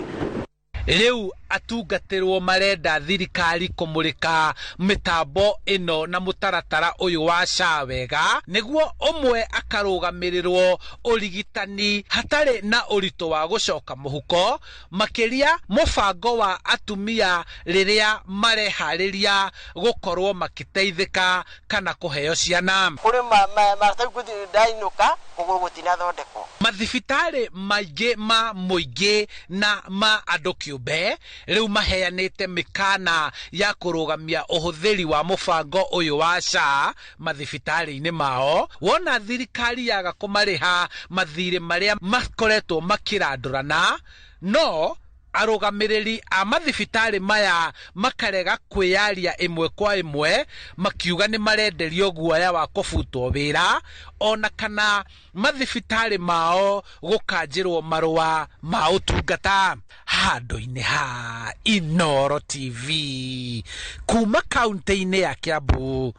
Rĩu atungatĩrwo marenda thirikari kũmũrĩka mĩtambo ĩno na mũtaratara ũyũ wa SHA wega nĩguo ũmwe akarũgamĩrĩrwo ũrigitani hatarĩ na ũritũ wa gũcoka mũhuko, makĩria mũbango wa atumia rĩrĩa mareharĩria gũkorwo makĩteithĩka kana kũheo ciana. Kũrĩ maratathi ndainũka kũgũrũ gũtinathondekwo. Mathibitarĩ maingĩ ma mũingĩ na ma andũ kĩũmbe rĩu maheanĩte mĩkana ya kũrũgamia ũhũthĩri wa mũbango ũyũ wa SHA mathibitarĩ-inĩ mao wona thirikari yaga kũmarĩha mathirĩ marĩa makoretwo makĩrandũrana, no arũgamĩrĩri a mathibitarĩ maya makarega kwĩyaria ĩmwe kwa ĩmwe makiuga nĩ marenderio guoya wa kũbutwo wĩra ona kana mathibitarĩ mao gũkanjĩrwo marũa ma ũtungata. Handũ-inĩ ha Inooro TV kuma kaunti-inĩ ya Kiambu,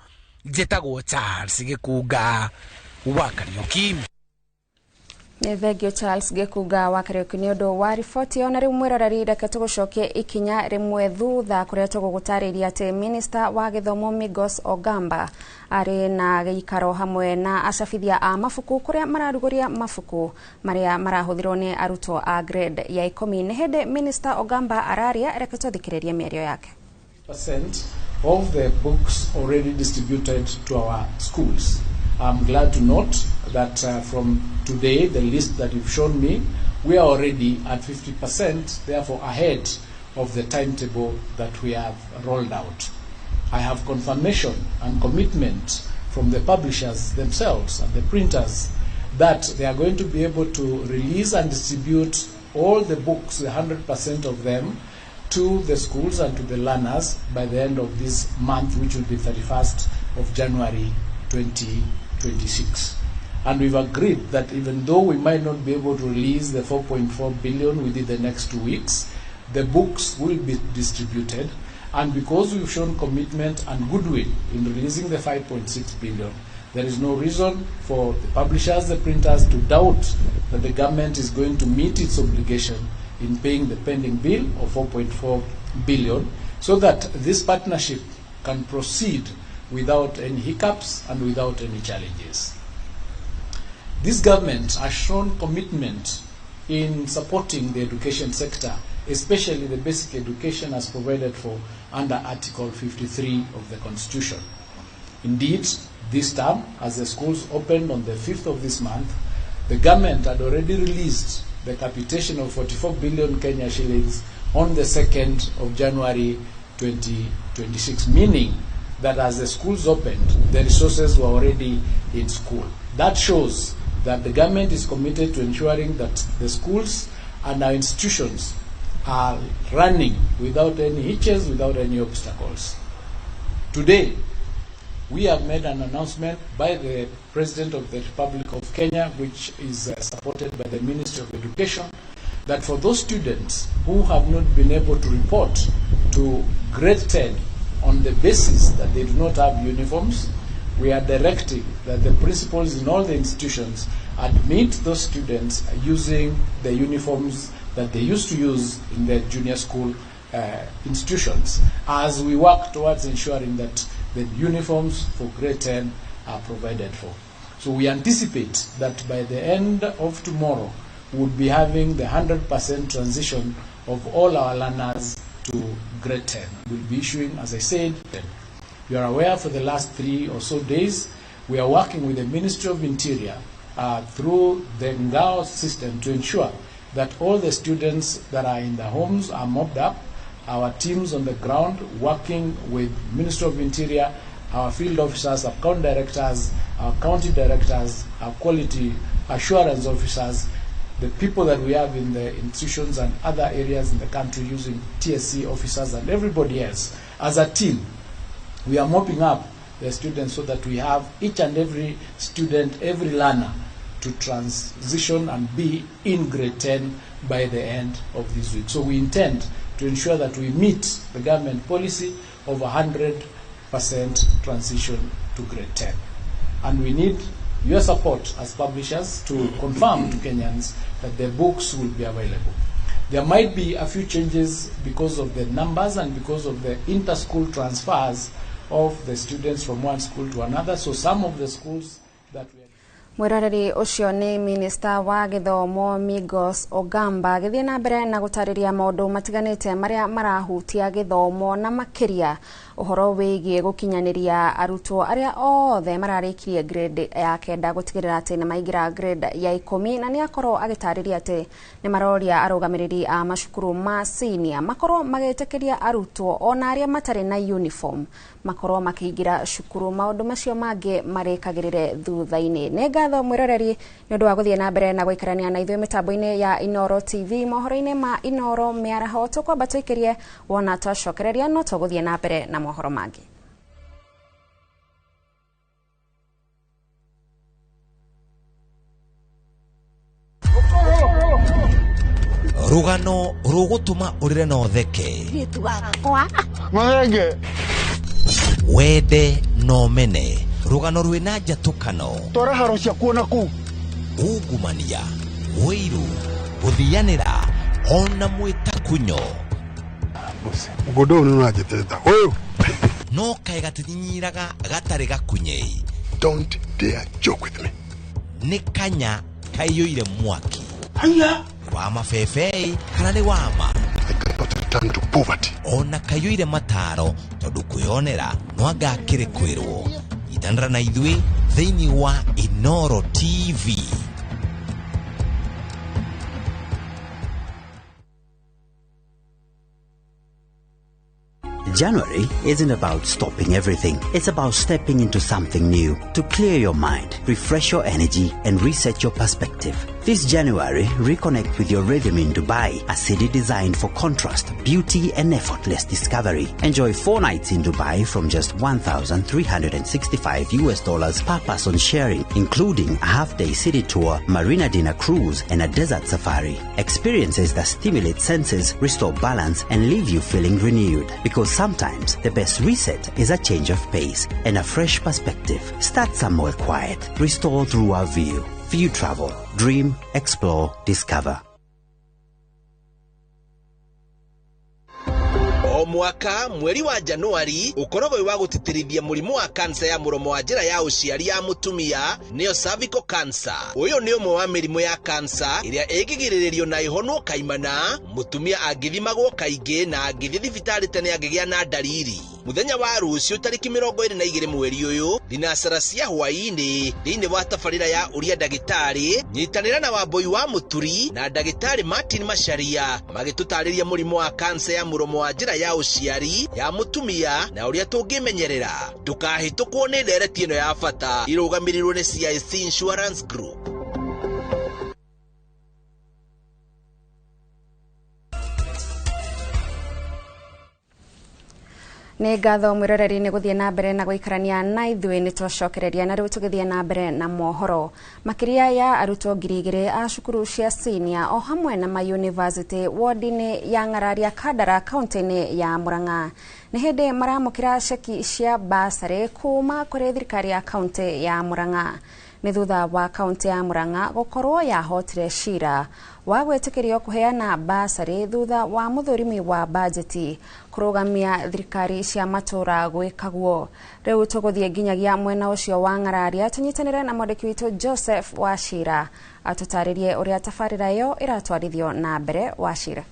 njĩtagwo Charles Gĩkunga wa Kariũki. Thengio Charles Gĩkunga wa Kariũki nĩ ũndũ wa riboti ĩyo. Na rĩu mwĩroreri, reke tũgũcokie ikinya rĩmwe thutha kũrĩa tũgũgũtarĩria atĩ minista wa gĩthomo Migos Ogamba arĩ na gĩikaro hamwe na acabithia a mabuku kũrĩa mararugũria mabuku marĩa marahũthĩrwo nĩ arutwo a grade ya 10. Nĩ hĩndĩ minista Ogamba araria, reke tũthikĩrĩrie mĩario yake. Percent of the books already distributed to our schools. I'm glad to note that from today, the list that you've shown me, we are already at 50%, therefore ahead of the timetable that we have rolled out. I have confirmation and commitment from the publishers themselves and the printers that they are going to be able to release and distribute all the books, 100% of them, to the schools and to the learners by the end of this month, which will be 31st of January 2026. And we've agreed that even though we might not be able to release the 4.4 billion within the next 2 weeks, the books will be distributed. And because we've shown commitment and goodwill in releasing the 5.6 billion, there is no reason for the publishers, the printers, to doubt that the government is going to meet its obligation in paying the pending bill of 4.4 billion, so that this partnership can proceed without any hiccups and without any challenges. This government has shown commitment in supporting the education sector, especially the basic education as provided for under Article 53 of the Constitution. Indeed, this term, as the schools opened on the 5th of this month, the government had already released the capitation of 44 billion Kenya shillings on the 2nd of January 2026, meaning that as the schools opened, the resources were already in school. That shows that the government is committed to ensuring that the schools and our institutions are running without any hitches, without any obstacles. Today, we have made an announcement by the President of the Republic of Kenya, which is supported by the Ministry of Education, that for those students who have not been able to report to grade 10 on the basis that they do not have uniforms, we are directing that the principals in all the institutions admit those students using the uniforms that they used to use in their junior school institutions, as we work towards ensuring that the uniforms for grade 10 are provided for. So we anticipate that by the end of tomorrow, we'll be having the 100% transition of all our learners to grade 10. We'll be issuing, as I said, you are aware for the last 3 or so days, we are working with the Ministry of Interior through the Ngao system to ensure that all the students that are in the homes are mopped up. Our teams on the ground working with Ministry of Interior, our field officers, our county directors, our county directors, our quality assurance officers, the people that we have in the institutions and other areas in the country using TSC officers and everybody else. As a team, we are mopping up the students so that we have each and every student, every learner to transition and be in grade 10 by the end of this week. So we intend to ensure that we meet the government policy of 100% transition to grade 10. And we need your support as publishers to confirm to Kenyans that their books will be available. There might be a few changes because of the numbers and because of the inter-school transfers of the students from one school to another. So some of the schools that we Mwiroreri ucio ni minista wa githomo Migos Ogamba agithie na mbere na gutariria maundu matiganite maria marahutia githomo na makiria uhoro wigie gukinyaniria arutwo aria othe mararikirie grade ya kenda gutigirira ati ni maingira grade ya 10 na ni akorwo agitariria ati ni maroria arugamiriri a macukuru ma senior makorwo magitikiria arutwo ona aria matari na uniform makorwo makiingira cukuru maundu macio mangi marikagirire thutha-ini. Nĩ ngatho mwiroreri nĩ ũndũ wa gũthiĩ na mbere na gũikarania na ithuĩ mĩtambo-inĩ ya Inooro TV mohoro-inĩ ma Inooro mĩaraho tũkwamba tũikĩrie wona twacokereria no tũgũthiĩ na mbere na mohoro mangĩ. Rugano rũgũtũma ũrĩre na ũtheke wende no mene rugano rwina njatukano twara haro cia kuona kuu ungumania wiru guthianira ona mwitakunyo mũgũnda ũyũ nĩ ũranjĩtĩta ũyũ no kaĩ gatinyinyiraga gatarĩ gakunyei. Don't dare joke with me. Nĩ kanya kaiyũire mwaki haya wa mabebei kana nĩ wama. I got return to poverty. Ona kayuire mataro tondu kwiyonera no anga akĩrĩ kwĩrwo. Nyitanĩra na ithuĩ thĩinĩ wa Inoro TV. January isn't about stopping everything. It's about stepping into something new to clear your mind, refresh your energy, and reset your perspective. This January, reconnect with your rhythm in Dubai, a city designed for contrast, beauty, and effortless discovery. Enjoy 4 nights in Dubai from just $1,365 per person sharing, including a half-day city tour, marina dinner cruise, and a desert safari. Experiences that stimulate senses, restore balance, and leave you feeling renewed. Because sometimes the best reset is a change of pace and a fresh perspective. Start somewhere quiet. Restore through our view. View Travel. Dream, explore, discover. O mwaka mweri wa Januari ukoragwo wa gutitirithia murimu wa kansa ya muromo wa njira ya uciari ya mutumia niyo cervical cancer. Uyu ni umwe wa mirimu ya kansa iria ingigiriririo na ihonwo kaimana mutumia angithimagwo kaingi na angithie thibitari tene angigia na ndariri. Muthenya wa rucio tariki 22 mweri uyu thinacara cia hwaini thiini wa tabarira ya uria ndagitari nyitanira na Wambui wa Muturi na ndagitari Martin Macharia magitutariria murimu wa kansa ya muromo wa njira ya uciari ya mutumia na uria tungimenyerera. Ndukahĩtũkwo nĩ ndereti ĩno ya bata irũgamĩrĩirwo nĩ CIC Insurance Group. Nĩ ngatho mwĩroreri nĩ gũthiĩ na mbere na gũikarania na ithuĩ nĩ twacokereria na rĩu tũgĩthiĩ na mbere na mohoro. Makĩria ya arutwo 2,000 a cukuru cia senior o hamwe na ma university ward-inĩ ya Ng'araria Kandara kaunti-inĩ ya Murang'a nĩ hĩndĩ maramũkĩra ceki cia basarĩ kuma kũrĩ thirikari ya kaunti ya Murang'a. Nĩ thutha wa kaunti ya Murang'a gũkorwo yahotire cira wa gwĩtĩkĩrio kũheana basarĩ thutha wa mũthũrimi wa bajeti kũrũgamia thirikari cia matũra gwĩkaguo. Rĩu tũgũthiĩ nginyagia mwena ũcio wa Ng'araria tũnyitanĩre na mwandĩki witũ Joseph Wachira atũtarĩrie ũrĩa tabarĩra ĩyo ĩratwarithio na mbere. Wachira.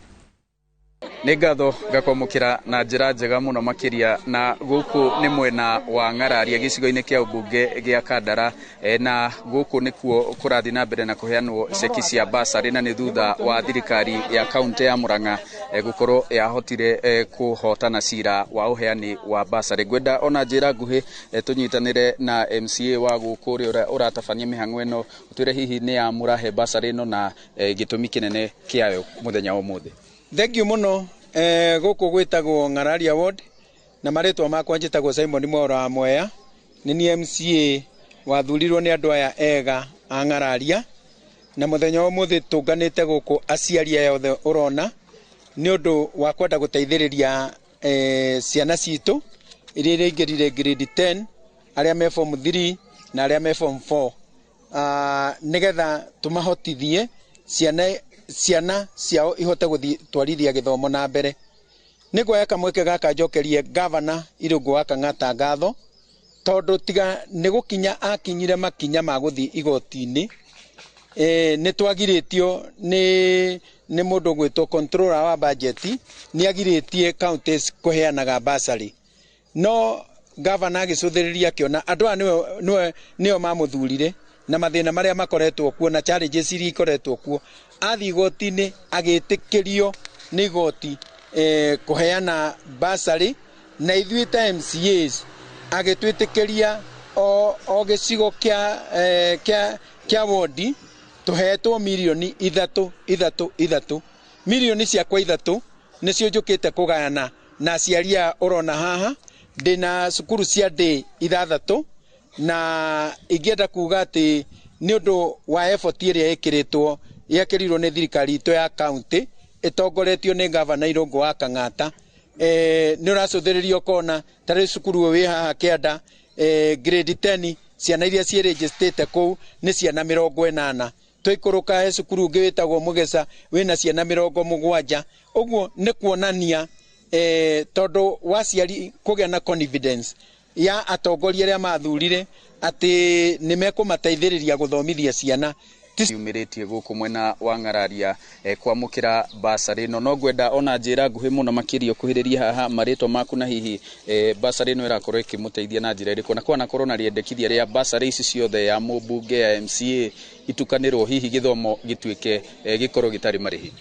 Nĩ ngatho ngakwamũkĩra na njĩra njega mũno makĩria na gũkũ nĩ mwena wa Ng'araria gĩcigo-inĩ kĩa ũmbunge gĩa Kandara na gũkũ nĩkuo kũrathiĩ na mbere na kũheanwo ceki cia basarĩ na nĩ thutha wa thirikari ya kaunti ya Murang'a gũkorwo yahotire kũhotana cira wa ũheani wa basarĩ. Ngwenda ona njĩra nguhĩ tũnyitanĩre na MCA wa gũkũ ũrĩa ũratabania mĩhang'o ĩno ũtwĩre hihi nĩ ya mũrahe basarĩ ĩno na gĩtũmi kĩnene kĩayo mũthenya wa ũmũthĩ. Thank you muno. Gũkũ gwĩtagwo Ng'araria Ward na marĩtwa makwa njĩtagwo Simon Mwaura wa Mwea. Nĩ niĩ MCA wathurirwo nĩ andũ aya ega a Ng'araria na mũthenya wa ũmũthĩ tũnganĩte gũkũ aciari aya othe ũrona nĩ ũndũ wa kwenda gũteithĩrĩria ciana citũ iria iraingĩrire grade 10 arĩa me form 3 na arĩa me form 4 nĩgetha tũmahotithie ciana ciao ihote gũtwarithia gĩthomo na mbere. Nĩ nguoya kamweke gaka njokerie gavana Irũngũ wa Kang'ata ngatho tondũ tiga nĩ gũkinya akinyire makinya ma gũthiĩ igoti-inĩ nĩ twagirĩtio nĩ mũndũ ũgwĩtwo controller wa budget nĩ agirĩtie counties kũheanaga bursary no gavana agĩcũthĩrĩria akĩona andũ aya nĩo mamũthurire na mathĩna marĩa makoretwo kuo na challenges iria ikoretwo kuo athiĩ igoti-inĩ agĩtĩkĩrio nĩ igoti kũheana bursary na ithuĩ ta MCAs agĩtwĩtĩkĩria o gĩcigo kĩa wodi tũhetwo mirioni 3 3 3 mirioni ciakwa 3 nĩcio njũkĩte kũgayana na aciari aya ũrona haha. Ndĩna cukuru cia day 6 na ingĩenda kuga atĩ nĩ ũndũ wa effort ĩrĩa ĩkĩrĩtwo yekĩrirwo nĩ thirikari itũ ya county ĩtongoretio nĩ gavana Irũngũ wa Kang'ata nĩ ũracũthĩrĩria ũkona ta rĩu cukuru ũyũ wĩ haha kĩanda grade 10 ciana iria ciĩrĩnjĩstĩte kũu nĩ ciana 80. Twaikũrũka he cukuru ũngĩ wĩtagwo Mũgeca wĩna ciana 70. Ũguo nĩ kuonania tondũ wa aciari kũgĩa na confidence ya atongoria arĩa mathurire atĩ nĩ mekũmateithĩrĩria gũthomithia ciana. Yumĩrĩtie gũkũ mwena wa Ng'araria kwamũkĩra basarĩ ĩno. No ngwenda ona njĩra nguhĩ mũno makĩria ũkuhĩrĩrie haha marĩtwa maku na hihi basarĩ ĩno ĩrakorwo ĩkĩmũteithia na njĩra ĩrĩkũ, na kwanakorwo na rĩendekithia rĩa basarĩ ici ciothe ya mũmbunge ya MCA itukanĩrwo hihi gĩthomo gĩtuĩke gĩkorwo gĩtarĩ marĩhi.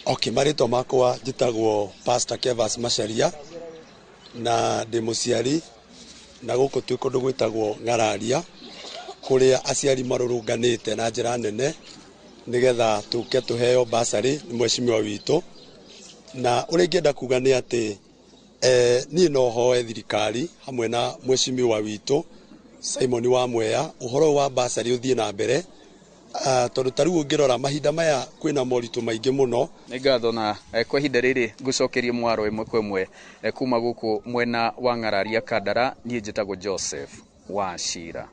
Okay, marĩtwa makwa njĩtagwo Pastor Kevas Macharia na ndĩ mũciari, na gũkũ twĩ kũndũ gwĩtagwo Ng'araria kũrĩa aciari marũrũnganĩte na njĩra nene nĩgetha tũke tũheo basarĩ nĩ mheshimiwa witũ. Na ũrĩa ingĩenda kuga nĩ atĩ niĩ no hoe thirikari hamwe na mheshimiwa witũ Simon wa Mwea ũhoro ũyũ wa basarĩ ũthiĩ na mbere, tondũ ta rĩu ũngĩrora mahinda maya kwĩna moritũ maingĩ mũno. Nĩ ngatho na kwa ihinda rĩrĩ ngũcokerie mwaro ĩmwe kwa ĩmwe kuma gũkũ mwena wa Ng'araria Kandara. Niĩ njĩtagwo Joseph Wachira.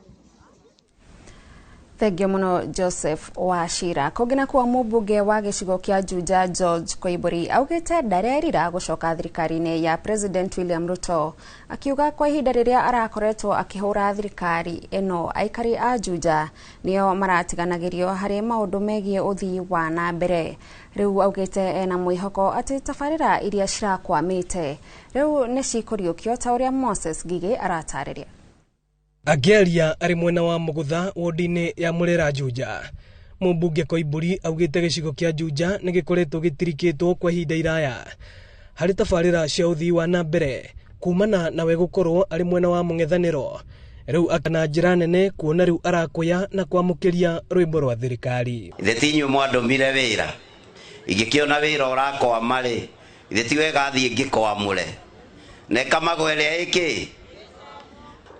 Thengio muno Joseph Wachira. Kũngĩ nakuo mũmbunge wa gĩcigo kĩa Juja George Koimbũri augĩte ndarerira gũcoka thirikari-inĩ ya President William Ruto, akiuga kwa ihinda rĩrĩa arakoretwo akĩhũra thirikari ĩno aikari a Juja nĩo maratiganagĩrio harĩ maũndũ megiĩ ũthii wa na mbere. Rĩu augĩte ena mwĩhoko atĩ tabarĩra iria cirakwamĩte rĩu nĩ cikũriũkio ta ũrĩa Moses Ngigĩ aratarĩria. Akĩaria arĩ mwena wa Mũgũtha wodi-inĩ ya Mũrera Juja, mũmbunge Koimbũri augĩte gĩcigo kĩa Juja nĩ gĩkoretwo gĩtirikĩtwo kwa ihinda iraya harĩ tabarĩra cia ũthii wa na mbere kumana nawe gũkorwo arĩ mwena wa mũng'ethanĩro. Rĩu akana njĩra nene kuona rĩu arakuya na kwamũkĩria rwĩmbo rwa thirikari. Ithe ti inyuĩ mwandũmire wĩra, ingĩkĩona wĩra ũrakwama rĩ, ithe ti wega thiĩ ngĩkwamũre na ĩkamagwo ĩrĩa ĩkĩ.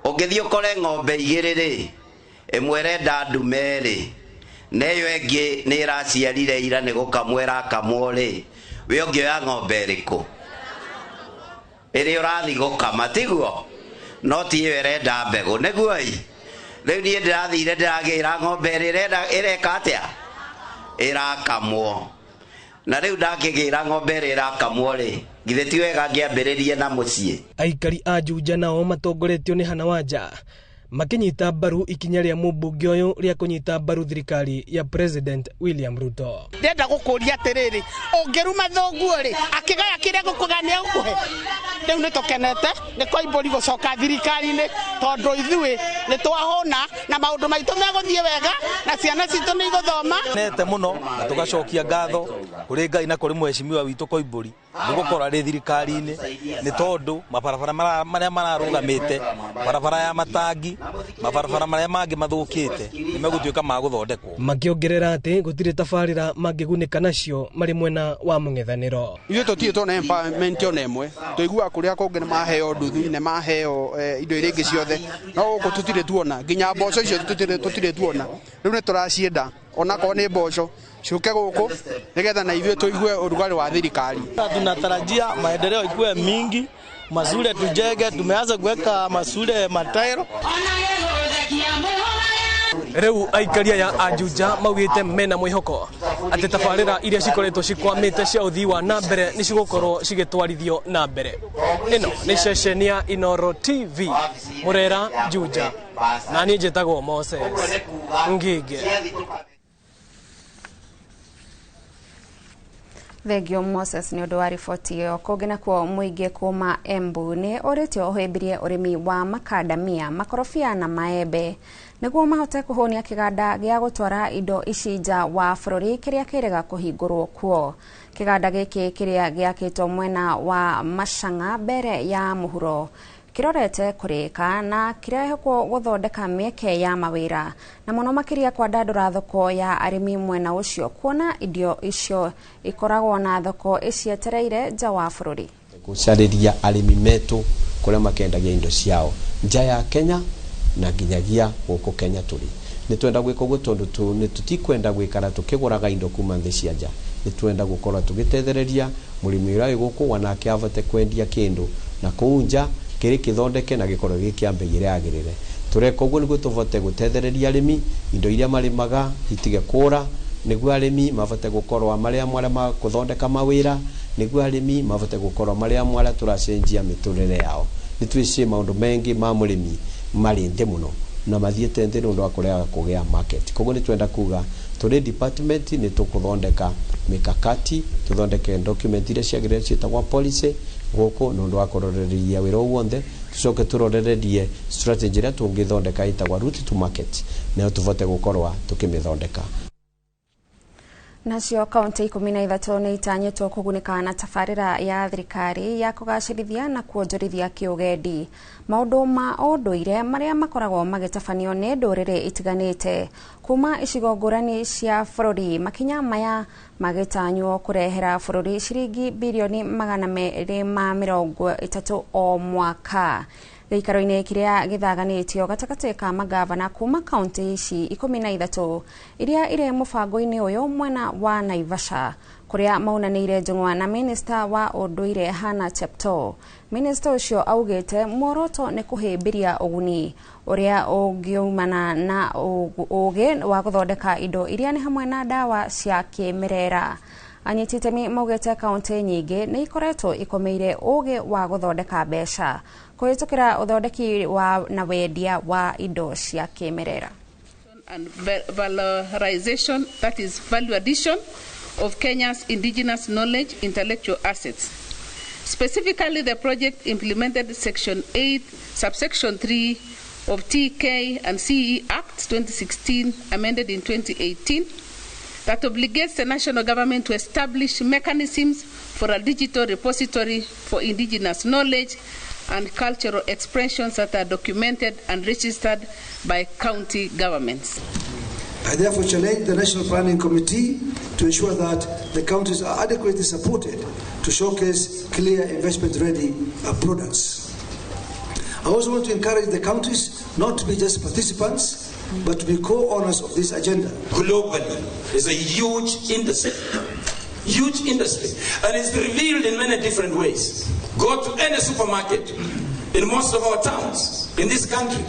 Ũngĩthiĩ ũkore ng'ombe igĩrĩ rĩ, ĩmwe ĩrenda ndume rĩ, na ĩyo ĩngĩ nĩ ĩraciarire ira nĩ gũkamwo ĩrakamwo rĩ, we ũngĩoya ng'ombe ĩrĩkũ? Ĩrĩa ũrathiĩ gũkama, tiguo? No ti ĩyo ĩrenda mbegũ, nĩguo ĩ? Rĩu niĩ ndĩrathire ndĩragĩra ng'ombe ĩrĩa ĩreka atĩa? Ĩrakamwo. Na rĩu ndakĩgĩra ng'ombe ĩrĩa ĩrakamwo rĩ, githĩ ti wega ngĩambĩrĩrie na mũciĩ? Aikari a Juja nao matongoretio nĩ Hana Wanja makĩnyita mbaru ikinya rĩa mũmbunge ũyũ rĩa kũnyita mbaru thirikari ya President William Ruto. Ndenda gũkũria atĩrĩrĩ, ũngĩruma thũguo rĩ, akĩgaya kĩrĩa gũkũgaya nĩ egũkũhe? Rĩu nĩ tũkenete nĩ Koimbũri gũcoka thirikari-inĩ tondũ ithuĩ nĩ twahũna na maũndũ maitũ megũthiĩ wega na ciana citũ nĩ igũthoma. Nete mũno na tũgacokia ngatho kũrĩ Ngai na kũrĩ mheshimiwa witũ Koimbũri nĩ gũkorwo arĩ thirikari-inĩ, nĩ tondũ mabarabara marĩa mararũgamĩte, barabara ya matangi, mabarabara marĩa mangĩ mathũkĩte nĩ megũtuĩka ma gũthondekwo. Makĩongerera atĩ gũtirĩ tabarĩra mangĩgunĩka nacio marĩ mwena wa mũng'ethanĩro. Ithuĩ tũtirĩ tuona empowerment ona ĩmwe, tũiguaga kũrĩa kũngĩ nĩ maheo nduthi, nĩ maheo indo iria ingĩ ciothe, no gũkũ tũtirĩ tuona, nginya mboco icio tũtirĩ tuona. Rĩu nĩ tũracienda onakorwo nĩ mboco ciũke gũkũ nĩgetha na ithuĩ tũigue ũrugarĩ wa thirikari. Tunatarajia maendeleo ikuwe mingi, mazuri tujenge, tumeanza kuweka masule matairo. Rĩu aikari aya a Juja maugĩte mena mwĩhoko atĩ tabarĩra iria cikoretwo cikwamĩte cia ũthii wa na mbere nĩ cigũkorwo cigĩtwarithio na mbere. Ĩno nĩ ceceni ya Inooro TV Mũrera Juja, na niĩ njĩtagwo Moses Ngige. Thengio Moses nĩ ũndũ wa riboti ĩyo. Kũngĩ nakuo mũingĩ kuma Embu nĩ ũrĩtio ũhĩmbĩrie ũrĩmi wa makandamia, makorobia na maembe nĩguo mahote kũhũnia kĩganda gĩa gũtwara indo ici nja wa bũrũri kĩrĩa kĩrĩga kũhingũrwo kuo. Kĩganda gĩkĩ kĩrĩa gĩakĩtwo mwena wa Machang'a mbere ya mũhuro kĩrorete kũrĩka na kĩrehokwo gũthondeka mĩeke ya mawĩra na mũno makĩria kwandandũra thoko ya arĩmi mwena ũcio, kuona indo icio ikoragwo na thoko icietereire nja wa bũrũri. Gũcarĩria arĩmi metũ kũrĩa makendagia indo ciao nja ya Kenya na nginyagia gũkũ Kenya tũrĩ. Nĩ twenda gwĩka ũguo tondũ nĩ tũtikwenda gwĩkara tũkĩgũraga indo kuma thĩ cia nja. Nĩ twenda gũkorwo tũgĩtethereria mũrĩmi ũrĩa wĩ gũkũ wanake avote kwendia kĩndũ na kũu nja kĩrĩ kĩthondeke na gĩkorwo gĩ kĩa mbei ĩrĩa yagĩrĩire. Tũreka ũguo nĩguo tũvote gũtethereria arĩmi indo iria marĩmaga itige kũra, nĩguo arĩmi mavote gũkorwo marĩ amwe arĩa makũthondeka mawĩra, nĩguo arĩmi mavote gũkorwo marĩ amwe arĩa tũracenjia mĩtũrĩre yao. Nĩ twĩciĩ maũndũ maingĩ ma mũrĩmi marĩ thĩ mũno, na mathiĩte thĩ nĩ ũndũ wa kũrega kũgĩa market. Koguo nĩ twenda kuga tũrĩ department nĩ tũkũthondeka mikakati, tũthondeke document iria ciagĩrĩire ciĩtagwo policy gũkũ nĩ ũndũ wa kũrorereria wĩra ũyũ wothe, tũcoke tũrorererie strategy ĩrĩa tũngĩthondeka ĩtagwo route to market nayo tũvote gũkorwa tũkĩmĩthondeka. Nacio kaunti 13 nĩ itanyĩtwo kũgunĩka na tabarĩra ya thirikari ya kũgacĩrithia na kuonjorithia kĩũgendi. Maũndũ ma ũndũire marĩa makoragwo magĩtabanio nĩ ndũrĩrĩ itiganĩte kuma icigo ngũrani cia bũrũri, makinya maya magĩtanywo kũrehera bũrũri ciringi birioni 230 o mwaka. Gĩikaro-inĩ kĩrĩa gĩthaganĩtio gatagatĩ ka magavana kuma kaunti ici 13 iria irĩ mũbango-inĩ ũyũ mwena wa Naivasha, kũrĩa maunanĩire njũng'wa na minista wa ũndũire Hannah Cheptoo. Minista ũcio augĩte muoroto nĩ kũhĩmbĩria ũguni ũrĩa ũngiumana na ũgĩ wa gũthondeka indo iria nĩ hamwe na ndawa cia kĩmerera. Anyiti itemi maugĩte kaunti nyingĩ nĩ ikoretwo ikomeire ũgĩ wa gũthondeka mbeca kũhĩtũkĩra ũthondeki wa na wendia wa indo cia kĩmerera. And valorization, that is value addition of Kenya's indigenous knowledge intellectual assets. Specifically, the project implemented Section 8, subsection 3 of TK and CE Act 2016, amended in 2018, that obligates the national government to establish mechanisms for a digital repository for indigenous knowledge and cultural expressions that are documented and registered by county governments. I therefore challenge the National Planning Committee to ensure that the counties are adequately supported to showcase clear investment-ready products. I also want to encourage the counties not to be just participants, but to be co-owners of this agenda. Globally, it's a huge industry. Huge industry. And it's revealed in many different ways. Go to any supermarket in most of our towns in this country.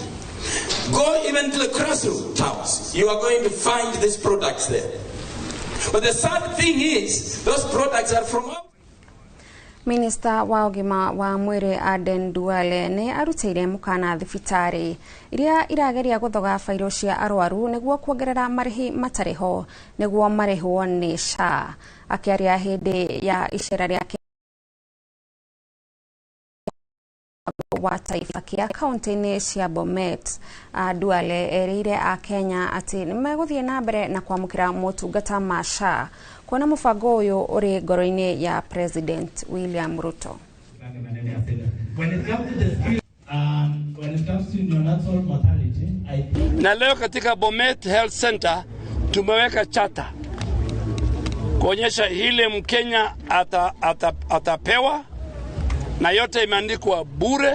Go even to the grassroots towns. You are going to find these products there. But the sad thing is, those products are from out. Minista wa ũgima wa mwĩrĩ Aden Duale nĩ arutĩire mũkana thibitarĩ iria irageria gũthoga bairũ cia arwaru nĩguo kuongerera marĩhi matarĩ ho nĩguo marĩhwo nĩ SHA. Akĩaria hĩndĩ ya icera rĩake wa taifa kĩa kaunti-inĩ cia Bomet, Duale erĩire Akenya atĩ nĩmegũthiĩ na mbere na kwamũkĩra motungata ma SHA kuona mũbango ũyũ ũrĩ ngoro-inĩ ya President William Ruto. Na leo katika Bomet Health Center tumeweka chata kuonyesha ile Mkenya atapewa na yote imeandikwa bure.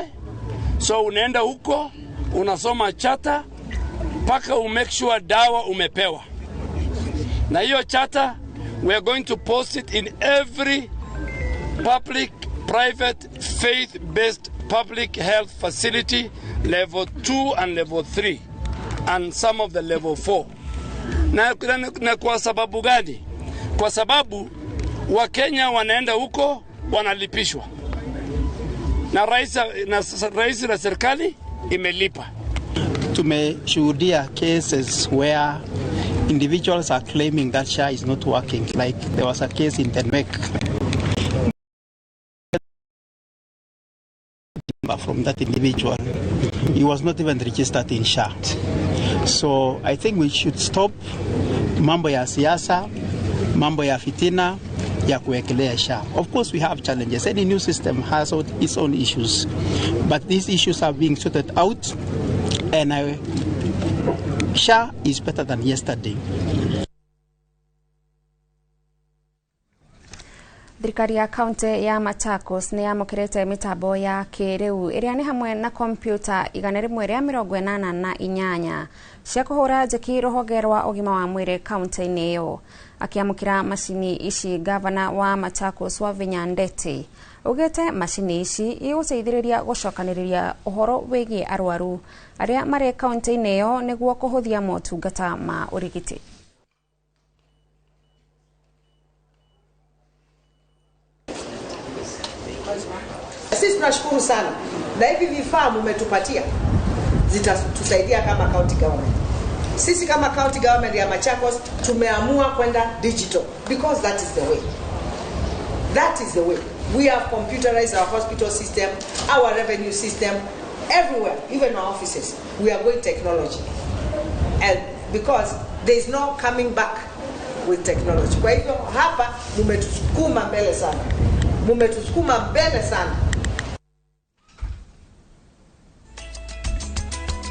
So unaenda huko unasoma chata mpaka umake sure dawa umepewa. Na hiyo chata we are going to post it in every public, private, faith-based public health facility, level 2 and level 3, and some of the level 4. Na kwa sababu gani? Kwa sababu Wakenya wanaenda huko wanalipishwa. Na rais na serikali imelipa. Tumeshuhudia cases where individuals are claiming that SHA is not working. Like there was a case in Denmark from that individual. He was not even registered in SHA. So I think we should stop mambo ya siasa, mambo ya fitina, ya kuwekelea SHA. Of course we have challenges. Any new system has its own issues. But these issues are being sorted out, and SHA is better than yesterday. Thirikari ya kaunti ya Machakos nĩ yamũkĩrĩte mĩtambo ya kĩrĩu ĩrĩa nĩ hamwe na kompyuta 188 cia kũhũra njeki rũhonge rwa ũgima wa mwĩrĩ kaunti-inĩ ĩyo. Akĩamũkĩra macini ici, gavana wa Machakos Wavinya Ndeti augĩte macini ici igũteithĩrĩria gũcokanĩrĩria ũhoro wĩgiĩ arwaru arĩa marĩ kaunti-inĩ ĩyo nĩguo kũhũthia motungata ma ũrigiti. Sisi tunashukuru sana na hivi vifaa mmetupatia. zitatusaidia kama county government. Sisi kama county government ya Machakos tumeamua kwenda digital because that is the way. That is the way. We have computerized our hospital system, our revenue system, everywhere, even our offices. We are going technology. And because there is no coming back with technology. Kwa hivyo hapa mumetusukuma mbele sana. Mumetusukuma mbele sana.